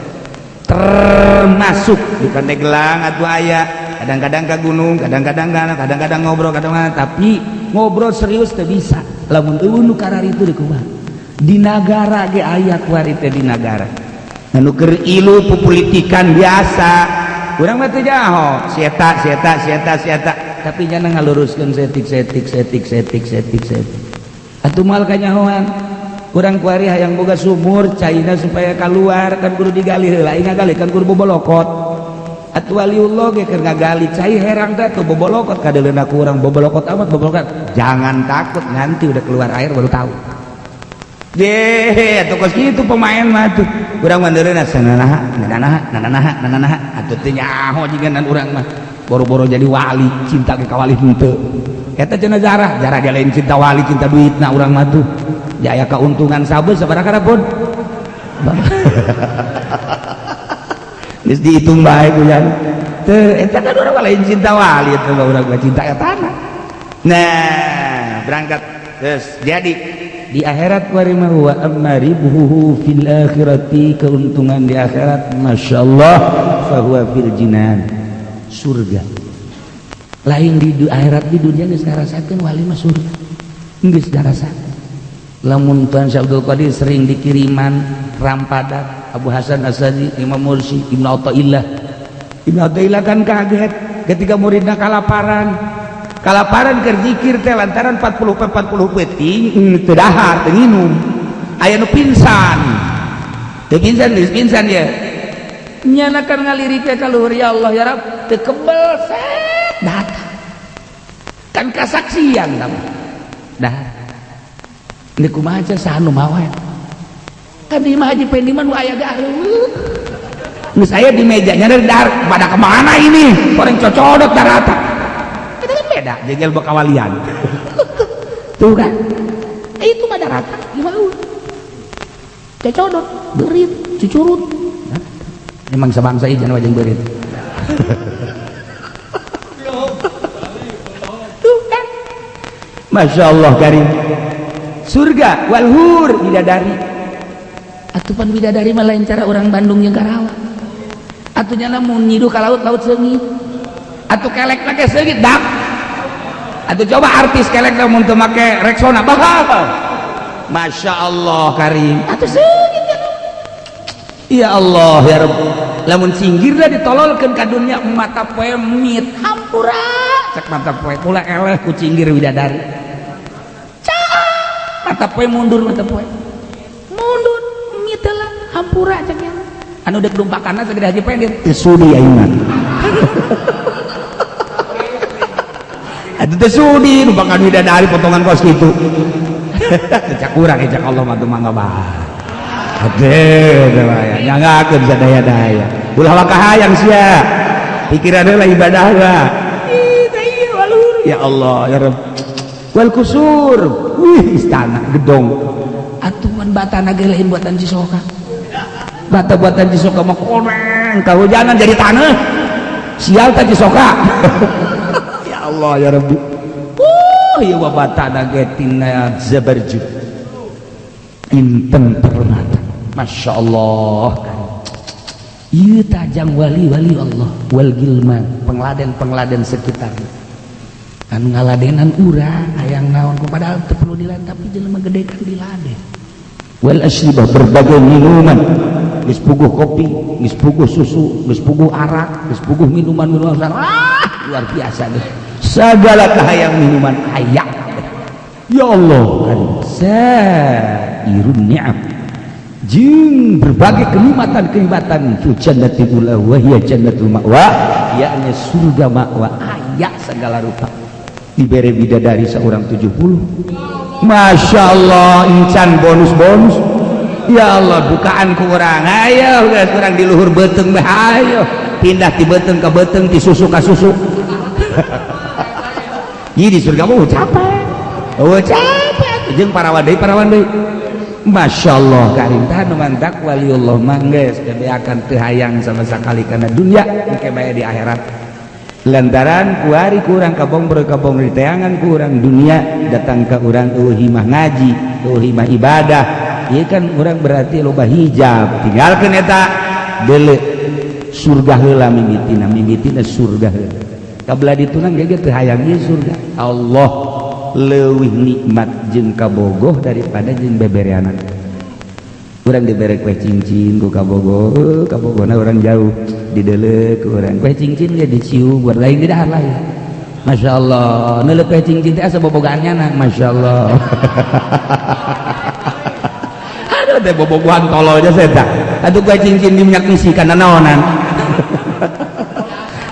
Termasuk di Pandeglang atuh aya, kadang-kadang ka gunung, kadang-kadang ngobrol, kadang-kadang tapi ngobrol serius teu bisa. Lamun eueuh nu kararitu di kumaha? Di nagara ge aya kuari teh di nagara. Anu keur ilu pupolitikan biasa. Urang mah teu jaho, si eta si eta si eta si eta, tapi nyana ngaluruskeun setik setik setik setik setik setik. Atuh moal kanyahoan. Urang kuari hayang boga sumur caina supaya keluar kan kudu digali heula, aing ngagali kan kudu bobolokot. Atuh waliullah ge keur ngagali cai herang teh tuh bobolokot kadeuleuna ku urang bobolokot amat bobolokot. Jangan takut, nanti udah keluar air baru tahu. Deh, atuh kos kitu pemain mah tuh. Urang mah ndeureuna sananaha, nananaha, nananaha, nananaha. Atuh teu nyaho jiga urang mah. Boro-boro jadi wali, cinta ke kawali henteu. Eta cenah jarah, jarah dia lain cinta wali, cinta duitna urang mah tuh. Jaya keuntungan sabeus sabaraha pun. Geus dihitung bae ku jan. Teu eta kan urang mah lain cinta wali eta mah urang mah cinta etana. Nah, berangkat terus jadi di akhirat warima wa amma ribuhu fil akhirati, keuntungan di akhirat masyaallah fahuwa fil jinan, surga. Lain di akhirat, di dunia geus ngarasakeun wali mah surga, geus ngarasakeun. Lamun Tuan Syekh Abdul Qadir sering dikiriman rampadak Abu Hasan Asadi, Imam Mursi, Ibnu Athaillah. Ibnu Athaillah kan kaget ketika muridna kalaparan. Kalaparan keur zikir teh lantaran 40 peuting teu dahar teu nginum. Aya nu pingsan. Teu pingsan geus pingsan ya. Nyana kan ngalirik ka luhur, ya Allah ya Rabb, teu kebel set datang. Kan kasaksian tah. Dah. Ini kumaha saha nu mawa? Kan di imah Haji Pendi mah nu aya galuh. Geus aya di mejanya dari dahar, pada kemana ini? Orang cocodot darata. Itu kan beda, jegel bekawalian. Tuh kan. Itu mah darata, gimana? Cocodot, berit, cucurut. Emang sebangsa ieu jangan wajeng berit. Tuh kan. Masya Allah karim. Surga walhur bidadari. Atupan bidadari mah lain cara orang Bandung jeung Karawang. Atuh nyana mun nyiduh ka laut, laut seungit. Atuh kelek make seungit dak. Atuh coba artis kelek mun teu make Rexona bakal. Masya Allah karim. Atuh seungit ya. Ya Allah ya Rabb. Lamun singgirna ditololkeun ka dunya mata poe mit hampura. Cek mata poe kula eleh ku cinggir bidadari. Mata poe mundur, mata poe mundur mit lah hampura cek nya. Anu dek dumpakanna sagede Haji Pendit teu sudi ayeuna. Atuh teu sudi dumpakan bidadari potongan kos kitu. Cek urang cek Allah mah teu mangga bae. Aduh, teu bae nyanggakeun sadaya-daya. Ulah waka hayang sia. Pikiran heula ibadah heula. Ih, teh ieu walur. Ya Allah ya Rabb. Wal kusur, wih istana gedong. Atuh batana ge lain buatan Cisoka. Bata buatan Cisoka mah koneng, kahujanan jadi tanah. Sial teh Cisoka. Ya Allah ya Rabbi. Ieu mah batana ge tina zabarjud. Inten permata. Masya Allah. Ieu tajang wali-wali Allah wal gilman, pengladen-pengladen sekitarnya. Anu ngaladenan urang hayang naon ku padahal teu perlu diladen tapi jelema gede kan diladen. Wal asyribah, berbagai minuman, geus puguh kopi, geus puguh susu, geus puguh arak, geus puguh minuman-minuman, luar biasa deh. Segala kahayang minuman hayang. Ya Allah kan sairun ni'am jeung berbagai kenikmatan-kenikmatan fil jannati ula wa hiya jannatul ma'wa, yakni surga ma'wa aya segala rupa dibere bidadari seorang 70. Masya Allah incan bonus-bonus. Ya Allah bukaan ku urang, ayo geus urang di luhur beuteung bae, ayo pindah ti beuteung ka beuteung, ti susu ka susu. Ieu di surga mah capek, oh capek jeung parawan deui, parawan deui. Masya Allah karim tah nu mantak waliullah mah geus bebeakan teu hayang sama sekali kana dunia, engke bae di akhirat. Lantaran kuari kurang kabong kabong di teangan kurang dunia datang ke urang eueuh himah ngaji, eueuh himah ibadah. Ieu kan urang berarti loba hijab, tinggalkeun eta deuleu surga heula mimitina, mimitina surga heula. Kabelah ditunang ge teu hayang ieu surga. Allah leuwih nikmat jeung kabogoh daripada jeung bebereanan. Urang dibere kue cincin ku kabogoh, kabogohna urang jauh dideuleu ku urang. Kue cincin ge dicium buat lain di dahar lain. Masya Allah, neuleuh kue cincin teh asa bobogaannya na, Masya Allah. Aduh teh bobogohan tolol aja saya. Aduh kue cincin di minyak misi kana naonan.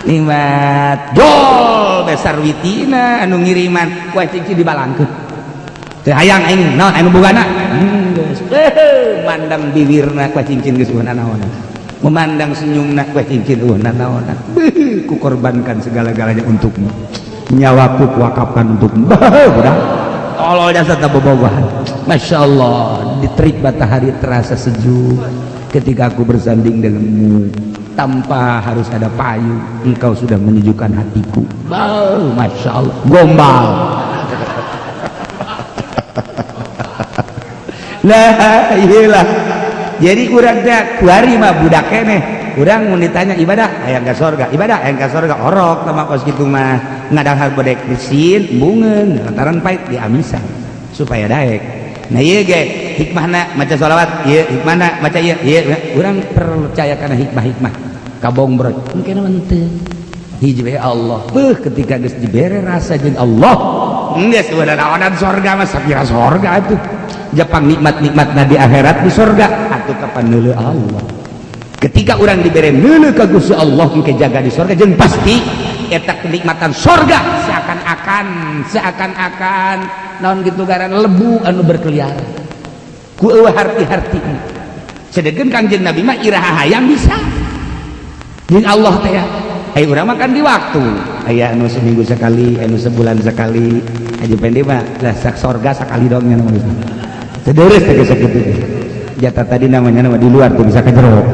Nikmat jol besar witina anu ngiriman kue cincin dibalangkeun. Teu hayang aing naon anu bogana. Geus. Mandang bibirna kue cincin geus eueuh naonan. Memandang senyumna kue cincin eueuh naonan. Beuh, ku korbankan segala-galanya untukmu. Nyawaku kuwakafkan untukmu. Udah. Tolol jasa teh bobogohan. Masya Allah, di terik matahari terasa sejuk ketika aku bersanding denganmu tanpa harus ada payung, engkau sudah menyejukkan hatiku. Bau, Masya Allah, gombal. Nah, iyalah. Jadi urang teh kuari mah budak keneh. Urang mun ditanya ibadah hayang ka sorga, ibadah hayang ka sorga, orok tah mah kos kitu mah. Ngadahar bodek mesin bungeun lantaran pait diamisan supaya daek. Nah ieu ge hikmahna maca sholawat, ieu hikmahna maca ieu, ieu urang percaya kana hikmah-hikmah. Kabong bro, engke mah teu. Hiji we Allah. Beuh ketika geus dibere rasa jeung Allah, geus naonan sorga mah sapira sorga atuh. Jepang nikmat-nikmatna di akhirat di sorga atuh kapan neuleuh Allah. Ketika urang dibere neuleuh ka Gusti Allah engke jaga di sorga jeung pasti eta kenikmatan sorga seakan-akan naon gitu garan lebu anu berkeliaran ku eueuh harti-hartina. Sedengkeun Kangjeng Nabi mah iraha hayang bisa jeung Allah teh ya. Ai urang mah kan di waktu aya anu seminggu sekali, anu sebulan sekali, aja pendek mah lah sak sorga sakali doang nya mah. Teu deures teh geus sakitu teh. Jatah tadi namanya nama di luar tuh bisa ke jero.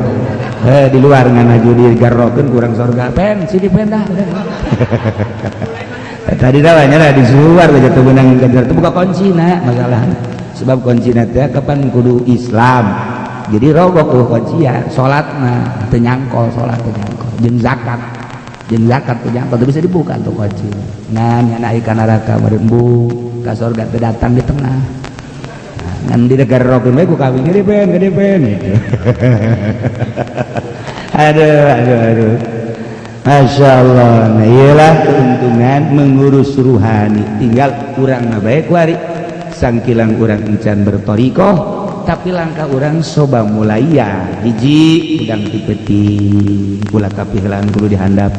Di luar ngan aju digarrokeun kurang sorga. Pen sini pen dah. Tadi namanya lah di luar aja tuh benang ke jero teu buka kuncina masalah. Sebab kuncina teh kapan kudu Islam. Jadi rogok tuh kuncian, salatna teu nyangkol, salat teu nyangkol. Jeung zakat. Jeung zakat teu nyangkol teu bisa dibuka tuh kunci. Ngan nyana ka neraka meureun embung ka sorga teu datang di tengah. Ngan di garrokeun we ku kawin gede pen gitu. Aduh aduh aduh. Masya Allah. Nah iyalah keuntungan mengurus ruhani. Tinggal urang mah bae kuari. Sangkilang urang encan bertorikoh, tapi langkah urang soba mulaya hiji udang ti peuting kula kapiheulaan kudu dihandap.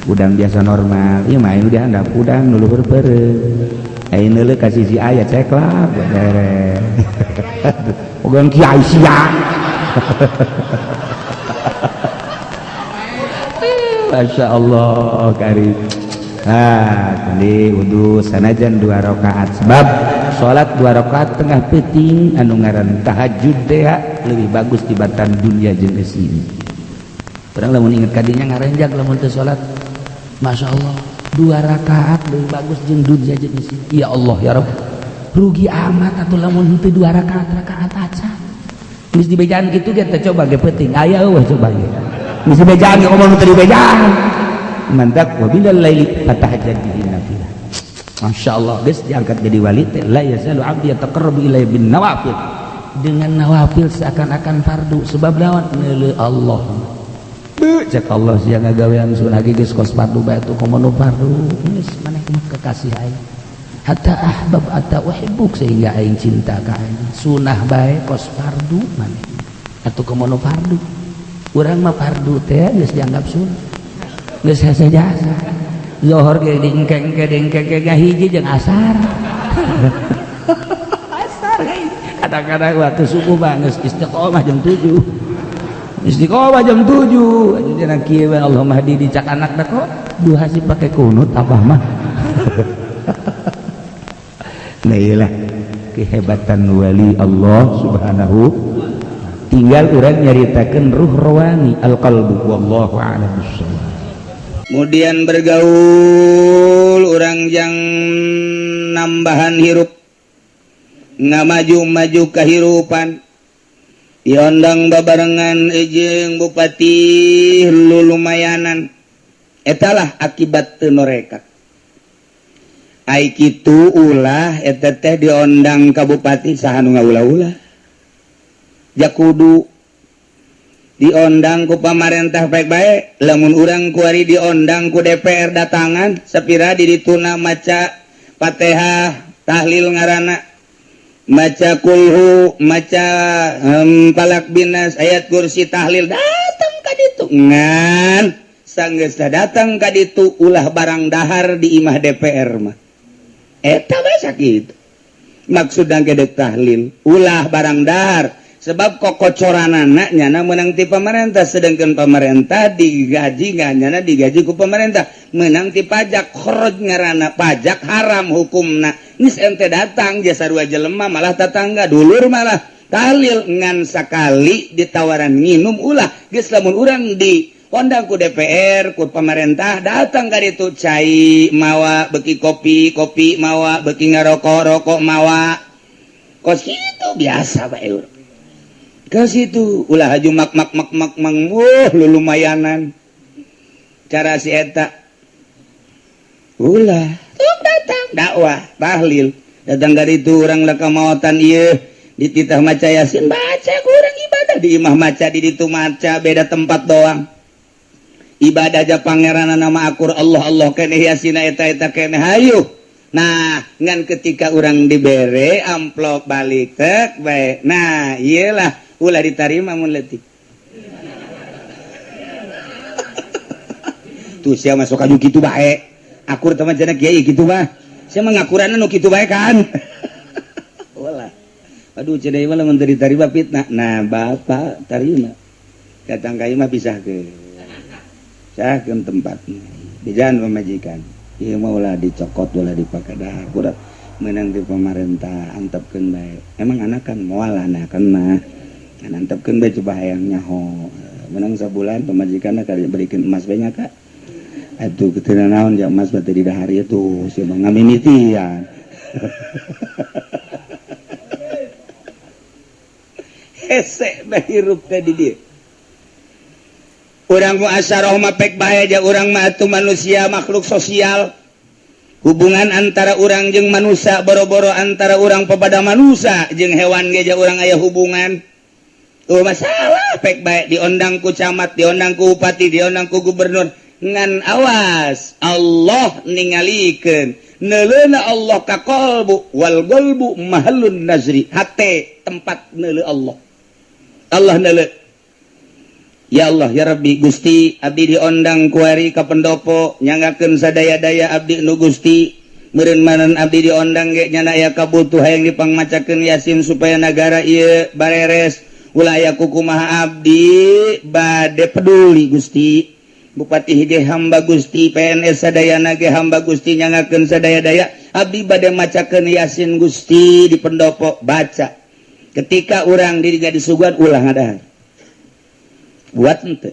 Udang biasa normal, ieu mah anu dihandap udang nu luhur peureum. Ayeuna neuleuh ka sisi aya ceklap beres. Ogan kiai sia. Masya Allah karim. Ah, tadi wudu sanajan 2 rakaat sebab salat 2 rakaat tengah peuting anu ngaran tahajud teh lebih bagus tibatan dunia jeung eusina. Urang lamun inget ka dinya ngarenjag lamun teu salat. Masya Allah 2 rakaat lebih bagus jeung dunia jeung eusina. Ya Allah ya Rabb. Rugi amat atuh lamun henteu 2 rakaat rakaat acan. Geus dibejaan kitu ge teh coba ge peuting aya eueuh coba ge. Geus dibejaan ge ngomong teu dibejaan. Mantak wa bilal laili fatahajjad bihi nafilah. Masya Allah geus diangkat jadi wali teh la yazalu abdi yataqarrabu ilayya bin nawafil. Dengan nawafil seakan-akan fardu sebab lawan neuleuh Allah. Beuh cek Allah sia ngagawean sunah ge geus kos fardu bae tuh komo nu fardu. Geus maneh mah kekasih aing. Hatta ahbab hatta uhibbuk, sehingga aing cinta ka anjeun. Sunah bae kos fardu maneh atuh, komono fardu. Urang mah fardu teh geus dianggap sunah, geus hese jasa. Zohor ge dingkeng ke dingkeng ke hiji jeung asar. Asar kadang-kadang waktu subuh mah geus istiqomah jam 7, istiqomah jam 7. Jadi kieu we, Allahumma hadi dicak anak dah, kok duha sih pakai kunut abah mah. Nah, iyalah kehebatan wali Allah subhanahu. Tinggal urang nyaritakeun ruh rawani al-qalbu, wallahu a'lam bissawab. Kemudian bergaul orang yang nambahan hirup, ngamaju-maju kehirupan, diondang babarengan ejeng bupati lu lumayanan. Etalah akibat teu norekat. Ai kitu ulah eta teh diondang ka bupati, saha nu ngaulah-ulah jakudu diondang ku pamarentah baik-baik. Lamun urang kuari diondang ku DPR, datangan sapira di dituna, maca Fatihah, tahlil ngaranna, maca kulhu, maca falaq, binas, ayat kursi, tahlil, datang ka ditu. Ngan sanggeus datang ka ditu, ulah barang dahar di imah DPR mah. Eta bae sakitu maksudna gedek tahlil, ulah barang dahar, sebab kokocoranana nyana menang ti pemerintah, sedangkan pemerintah digaji nggak, nyana digaji ku pemerintah menang ti pajak, kharaj ngaranna, pajak haram hukumna. Geus ente datang jasa dua jelema, malah tetangga dulur, malah tahlil, ngan sakali ditawaran nginum ulah. Geus, lamun urang di ondang ku DPR, ku pemerintah, datang ka ditu, cai mawa, beki kopi, kopi mawa, beki ngarokok, rokok mawa, kos itu biasa bae urang ke situ. Ulah haju mak mak mak mak mang, wuh, lu lumayanan cara si eta ulah. Tuh datang dakwah tahlil, datang dari itu orang leka mawatan ieu dititah maca Yasin, baca. Kurang ibadah di imah maca, di ditu maca, beda tempat doang. Ibadah aja pangeran nama akur, Allah Allah keneh, Yasina eta eta keneh, hayu. Nah, ngan ketika orang dibere amplop balik tek bae, nah iyalah ulah diterima mun leutik. Tuh sia masuk aju kitu bae, akur teman cenah kiai kitu mah, sia mah ngakuranna nu kitu bae kan. Ulah, aduh, cenah ieu mah lamun teu diterima fitnah. Nah, bapak tarima, datang ka imah, pisahkeun, pisahkeun tempatna, bejaan pamajikan ieu mah ulah dicokot, ulah dipake dah, kurang menang di pemerintah, antepkeun bae. Emang anak kan moal anakan mah kan, antepkeun bae, coba hayang nyaho. Menang sabulan pamajikanna kali berikan emas banyak kak atuh ketina naon ja emas batu di dahar itu sia mah ngamimitian. Hese bae hirup teh di dieu. Urang muasyarah mah pek bae aja. Urang mah atuh manusia, makhluk sosial. Hubungan antara urang jeung manusia, boro-boro antara urang kepada manusia, jeung hewan ge ja urang aya hubungan. Tuh masalah pek bae, diondang ku camat, diondang ku bupati, diondang ku gubernur, ngan awas, Allah ningalikeun neuleuna Allah ka qalbu, wal qalbu mahallun nazri, hate tempat neuleu Allah. Allah neuleu. Ya Allah, ya Rabbi, Gusti, abdi diondang kuari ka pendopo, nyanggakeun sadaya-daya abdi nu Gusti. Meureun manan abdi diondang ge nyana aya kabutuh, hayang dipangmacakeun Yasin supaya nagara ieu bareres, ulah aya kukumaha, abdi bade peduli Gusti. Bupati ge hamba Gusti, PNS sadayana ge hamba Gusti, nyanggakeun sadaya-daya, abdi bade macakeun Yasin Gusti di pendopo. Baca. Ketika urang diri jadi suguhan, ulah ngadahar. Buat ente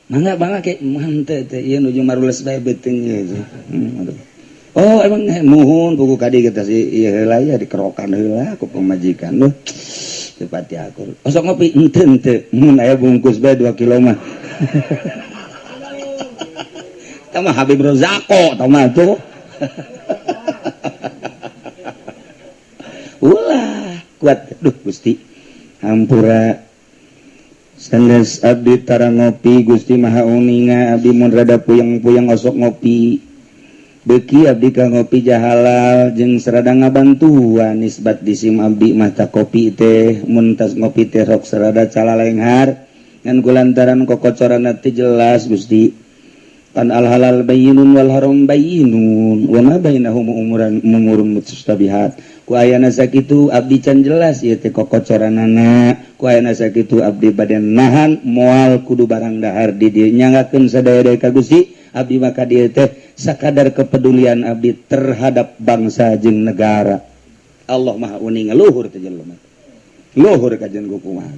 mangga mangga kayak mante teh ieu nuju marules bae beuteung ieu. Oh, emang nuhun buku kadi kita si ieu heula ya, dikerokan heula ku pamajikan lu tepati akur. Osok ngopi ente ente mun aya bungkus bae 2 kilo mah. Tah mah Habib Rozako tah mah tuh. Ulah kuat, duh Gusti hampura, sanes abdi tara ngopi Gusti Maha Uninga, abdi mun rada puyeng-puyeng osok ngopi. Beuki abdi ka ngopi jahalal jeung serada ngabantuan nisbat di sim abdi mata kopi teh mun tas ngopi teh rok serada calalenghar ngan kulantaran kokocoran teh jelas Gusti kan al halal bayyinun wal haram bayyinun wa ma bainahum umuran umurun mustabihat ku ayana sakitu abdi can jelas ieu teh kokocoranana ku ayana sakitu abdi bade nahan moal kudu barang dahar di dieu nyanggakeun sadaya-daya ka Gusti abdi maka dieu teh sakadar kepedulian abdi terhadap bangsa jeung negara. Allah Maha uning luhur teh jelema luhur kajian kumaha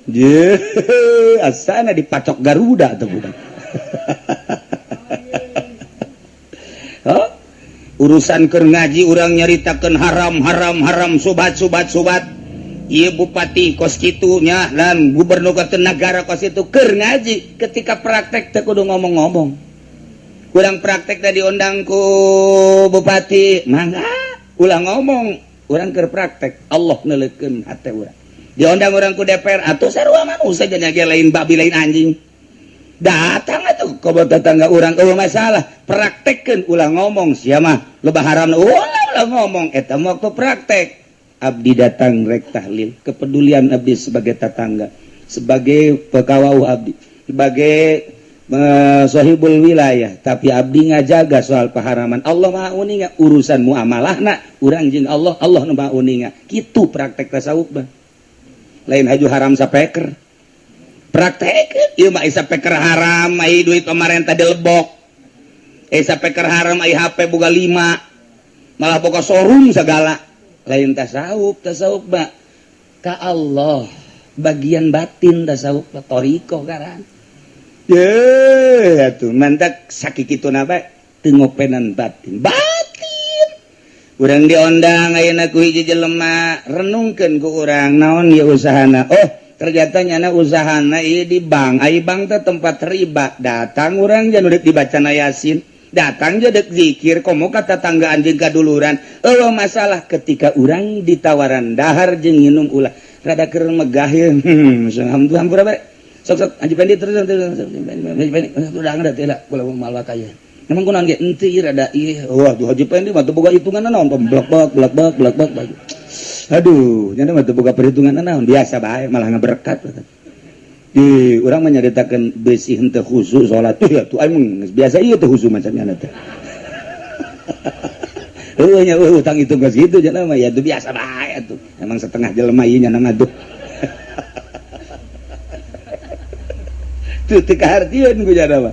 je asana dipacok Garuda teh budak. Oh, urusan keur ngaji urang nyaritakeun haram haram haram sobat sobat sobat ieu bupati kos kitu nya dan gubernur ke negara kos itu keur ngaji ketika praktek teh kudu ngomong-ngomong. Kurang praktek tadi diundang ku bupati mangga ulah ngomong urang keur praktek Allah neuleukeun hate urang diundang urang ku DPR atuh sarua manusia jadi lain babi lain anjing datang atuh ka tetangga urang eueuh masalah praktekkeun ulah ngomong sia mah loba haram ulah ulah ngomong eta mah waktu praktek abdi datang rek tahlil kepedulian abdi sebagai tetangga sebagai pekawau abdi sebagai sahibul wilayah tapi abdi ngajaga soal paharaman Allah Maha uninga urusan muamalahna urang jeung Allah Allah nu Maha uninga kitu praktek tasawuf mah lain haju haram sapeker praktek ieu mah sapeker haram ai duit pemerintah dilebok sapeker haram ai HP boga 5 malah boga showroom segala lain tasawuf tasawuf mah ka Allah bagian batin tasawuf thariqah karan. Ye, atuh mantak sakikituna bae teu ngopenan batin. Batin. Urang diondang ayeuna ku hiji jelema, renungkeun ku urang naon ieu usahana. Oh, ternyata nyana usahana ieu di bank. Ai bank teh tempat riba. Datang urang jan udah dibacana Yasin, datang je dek zikir komo ka tetangga anjeun kaduluran. Eueuh masalah ketika urang ditawaran dahar jeung nginum ulah rada keur megah ye. Alhamdulillah hampura bae. Sok sok Haji Pendi terus terus Haji Pendi udah ada teh lah kula malah kaya. Emang kunaon ge henteu ieu rada ieu. Wah, Haji Pendi mah teu boga hitungan naon blak blak blak blak blak blak. Aduh, nya mah teu boga perhitungan naon biasa bae malah ngaberkat. Di urang mah nyaritakeun besi henteu khusyuk salat tuh ya tuh aing biasa ieu teh khusyuk macam nya teh. Heueuh nya eueuh utang itu geus kitu nya mah ya tuh biasa bae atuh. Emang setengah jelema ieu nya mah tuh. Tuh teu kahartieun ku jada mah.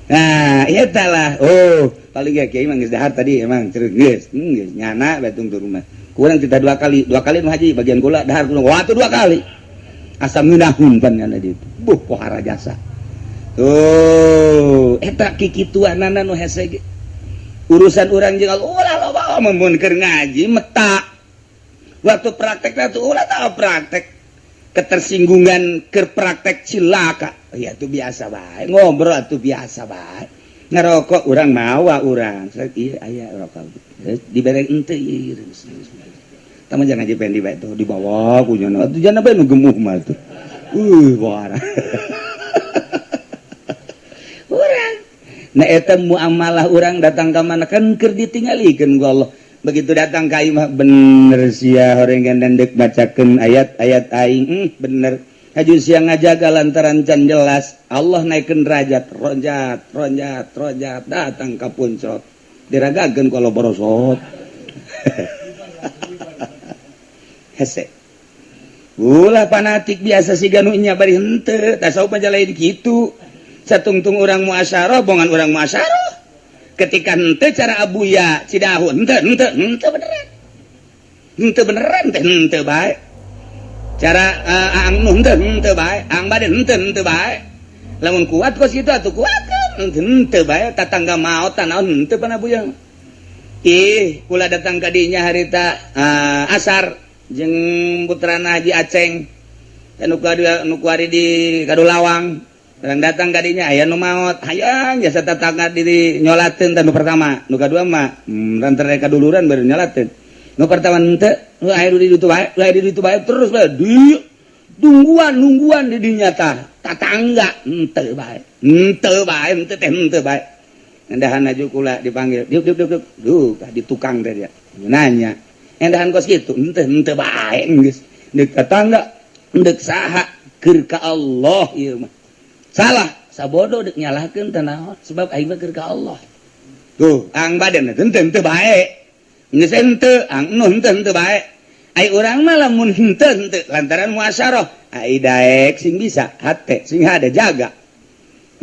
Nah, eta lah. Oh, paling ge kiai mah geus dahar tadi emang geus, geus nyana batung tu rumah. Kurang kita dua kali nu haji bagian kula dahar kula. Wah, tuh dua kali. Asa ngeunahun pan nyana ditu. Buh pohara jasa. Tuh, eta kikituanana nu hese ge. Urusan urang jeung Allah ulah loba mun keur ngaji meta. Waktu praktek teh ulah tah praktek. Ketersinggungan ke praktek cilaka ya itu biasa bae ngobrol tuh biasa bae ngerokok urang mawa urang ieu aya rokok dibere henteu ieu tah mah jangan Haji Pendi bae tuh dibawa ku nya atuh jana bae nu gemuh mah tuh wah urang nah eta muamalah urang datang ka mana kan keur ditinggalikeun ku Allah. Begitu datang ka imah bener sia horeng dek bacakeun ayat-ayat aing bener haju sia ngajaga lantaran can jelas Allah naikeun derajat ronjat ronjat ronjat datang ka puncrot diragakeun ku Allah borosot hese ulah fanatik biasa siga nu nya bari henteu tasawuf mah lain kitu satungtung urang muasyarah bongan urang muasyarah ketika henteu cara abuya Cidahu henteu henteu henteu beneran henteu beneran teh henteu bae cara aang nu henteu henteu bae aang bade henteu henteu bae lamun kuat kos kitu atuh kuatkeun henteu bae tatangga maot naon henteu pan abuya ih kula datang ka dinya harita asar jeung putrana Haji Aceng nu kuari di Kadulawang. Orang datang kadinya aya nu maot hayang jasa tetangga diri nyolateun tah nu pertama nu kadua mah lantaran kaduluran baru nyolateun nu pertama henteu nu aya di ditu bae aya di ditu bae terus bae di tungguan nungguan di dinya tah tatangga henteu bae henteu bae henteu teh henteu bae Endahan aju kula dipanggil, diuk diuk diuk diuk. Duh, di tukang teh dia nanya, endahan kos kitu henteu henteu bae geus. Deuk tetangga, deuk saha, keur ka Allah ieu mah. Salah sabodo deuk nyalahkeun teh naon, sebab aing mah keur ka Allah. Tuh, ang badan henteu henteu bae. Geus henteu, ang nu henteu henteu bae. Ai urang mah lamun henteu henteu lantaran muasyarah, ai daek sing bisa hate sing ada jaga.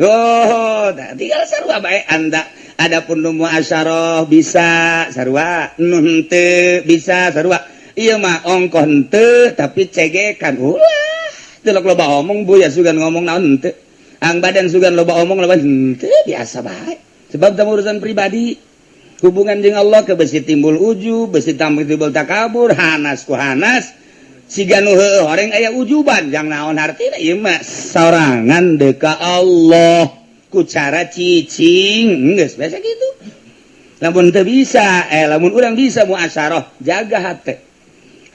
Oh, tinggal sarua bae anda. Adapun nu muasyarah bisa sarua, nu henteu bisa sarua. Ieu mah ongkoh henteu tapi cegekan ulah. Teu loba omong buya sugan ngomong naon henteu. Ang badan sugan loba omong loba henteu, biasa bae. Sebab dalam urusan pribadi hubungan jeung Allah ke besi timbul ujub, besi tampil timbul takabur, hanas ku hanas. Siga nu heueuh horeng aya ujuban, jang naon hartina ieu mah sorangan deuk ka Allah ku cara cicing, geus biasa gitu. Lamun teu bisa, lamun urang bisa muasyarah, jaga hate.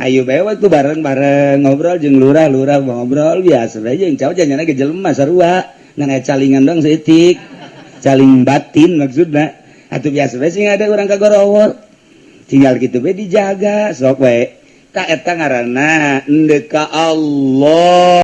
Ayo bae waktu bareng-bareng ngobrol jeung lurah-lurah, ngobrol biasa bae jeung cowok janyana ge jelema sarua, ngan aya calingan doang saeutik. Caling batin maksudna. Atuh biasa bae sing ada urang kagorowor. Tinggal gitu bae dijaga sok bae. Tak eta ngaranna endek ka Allah.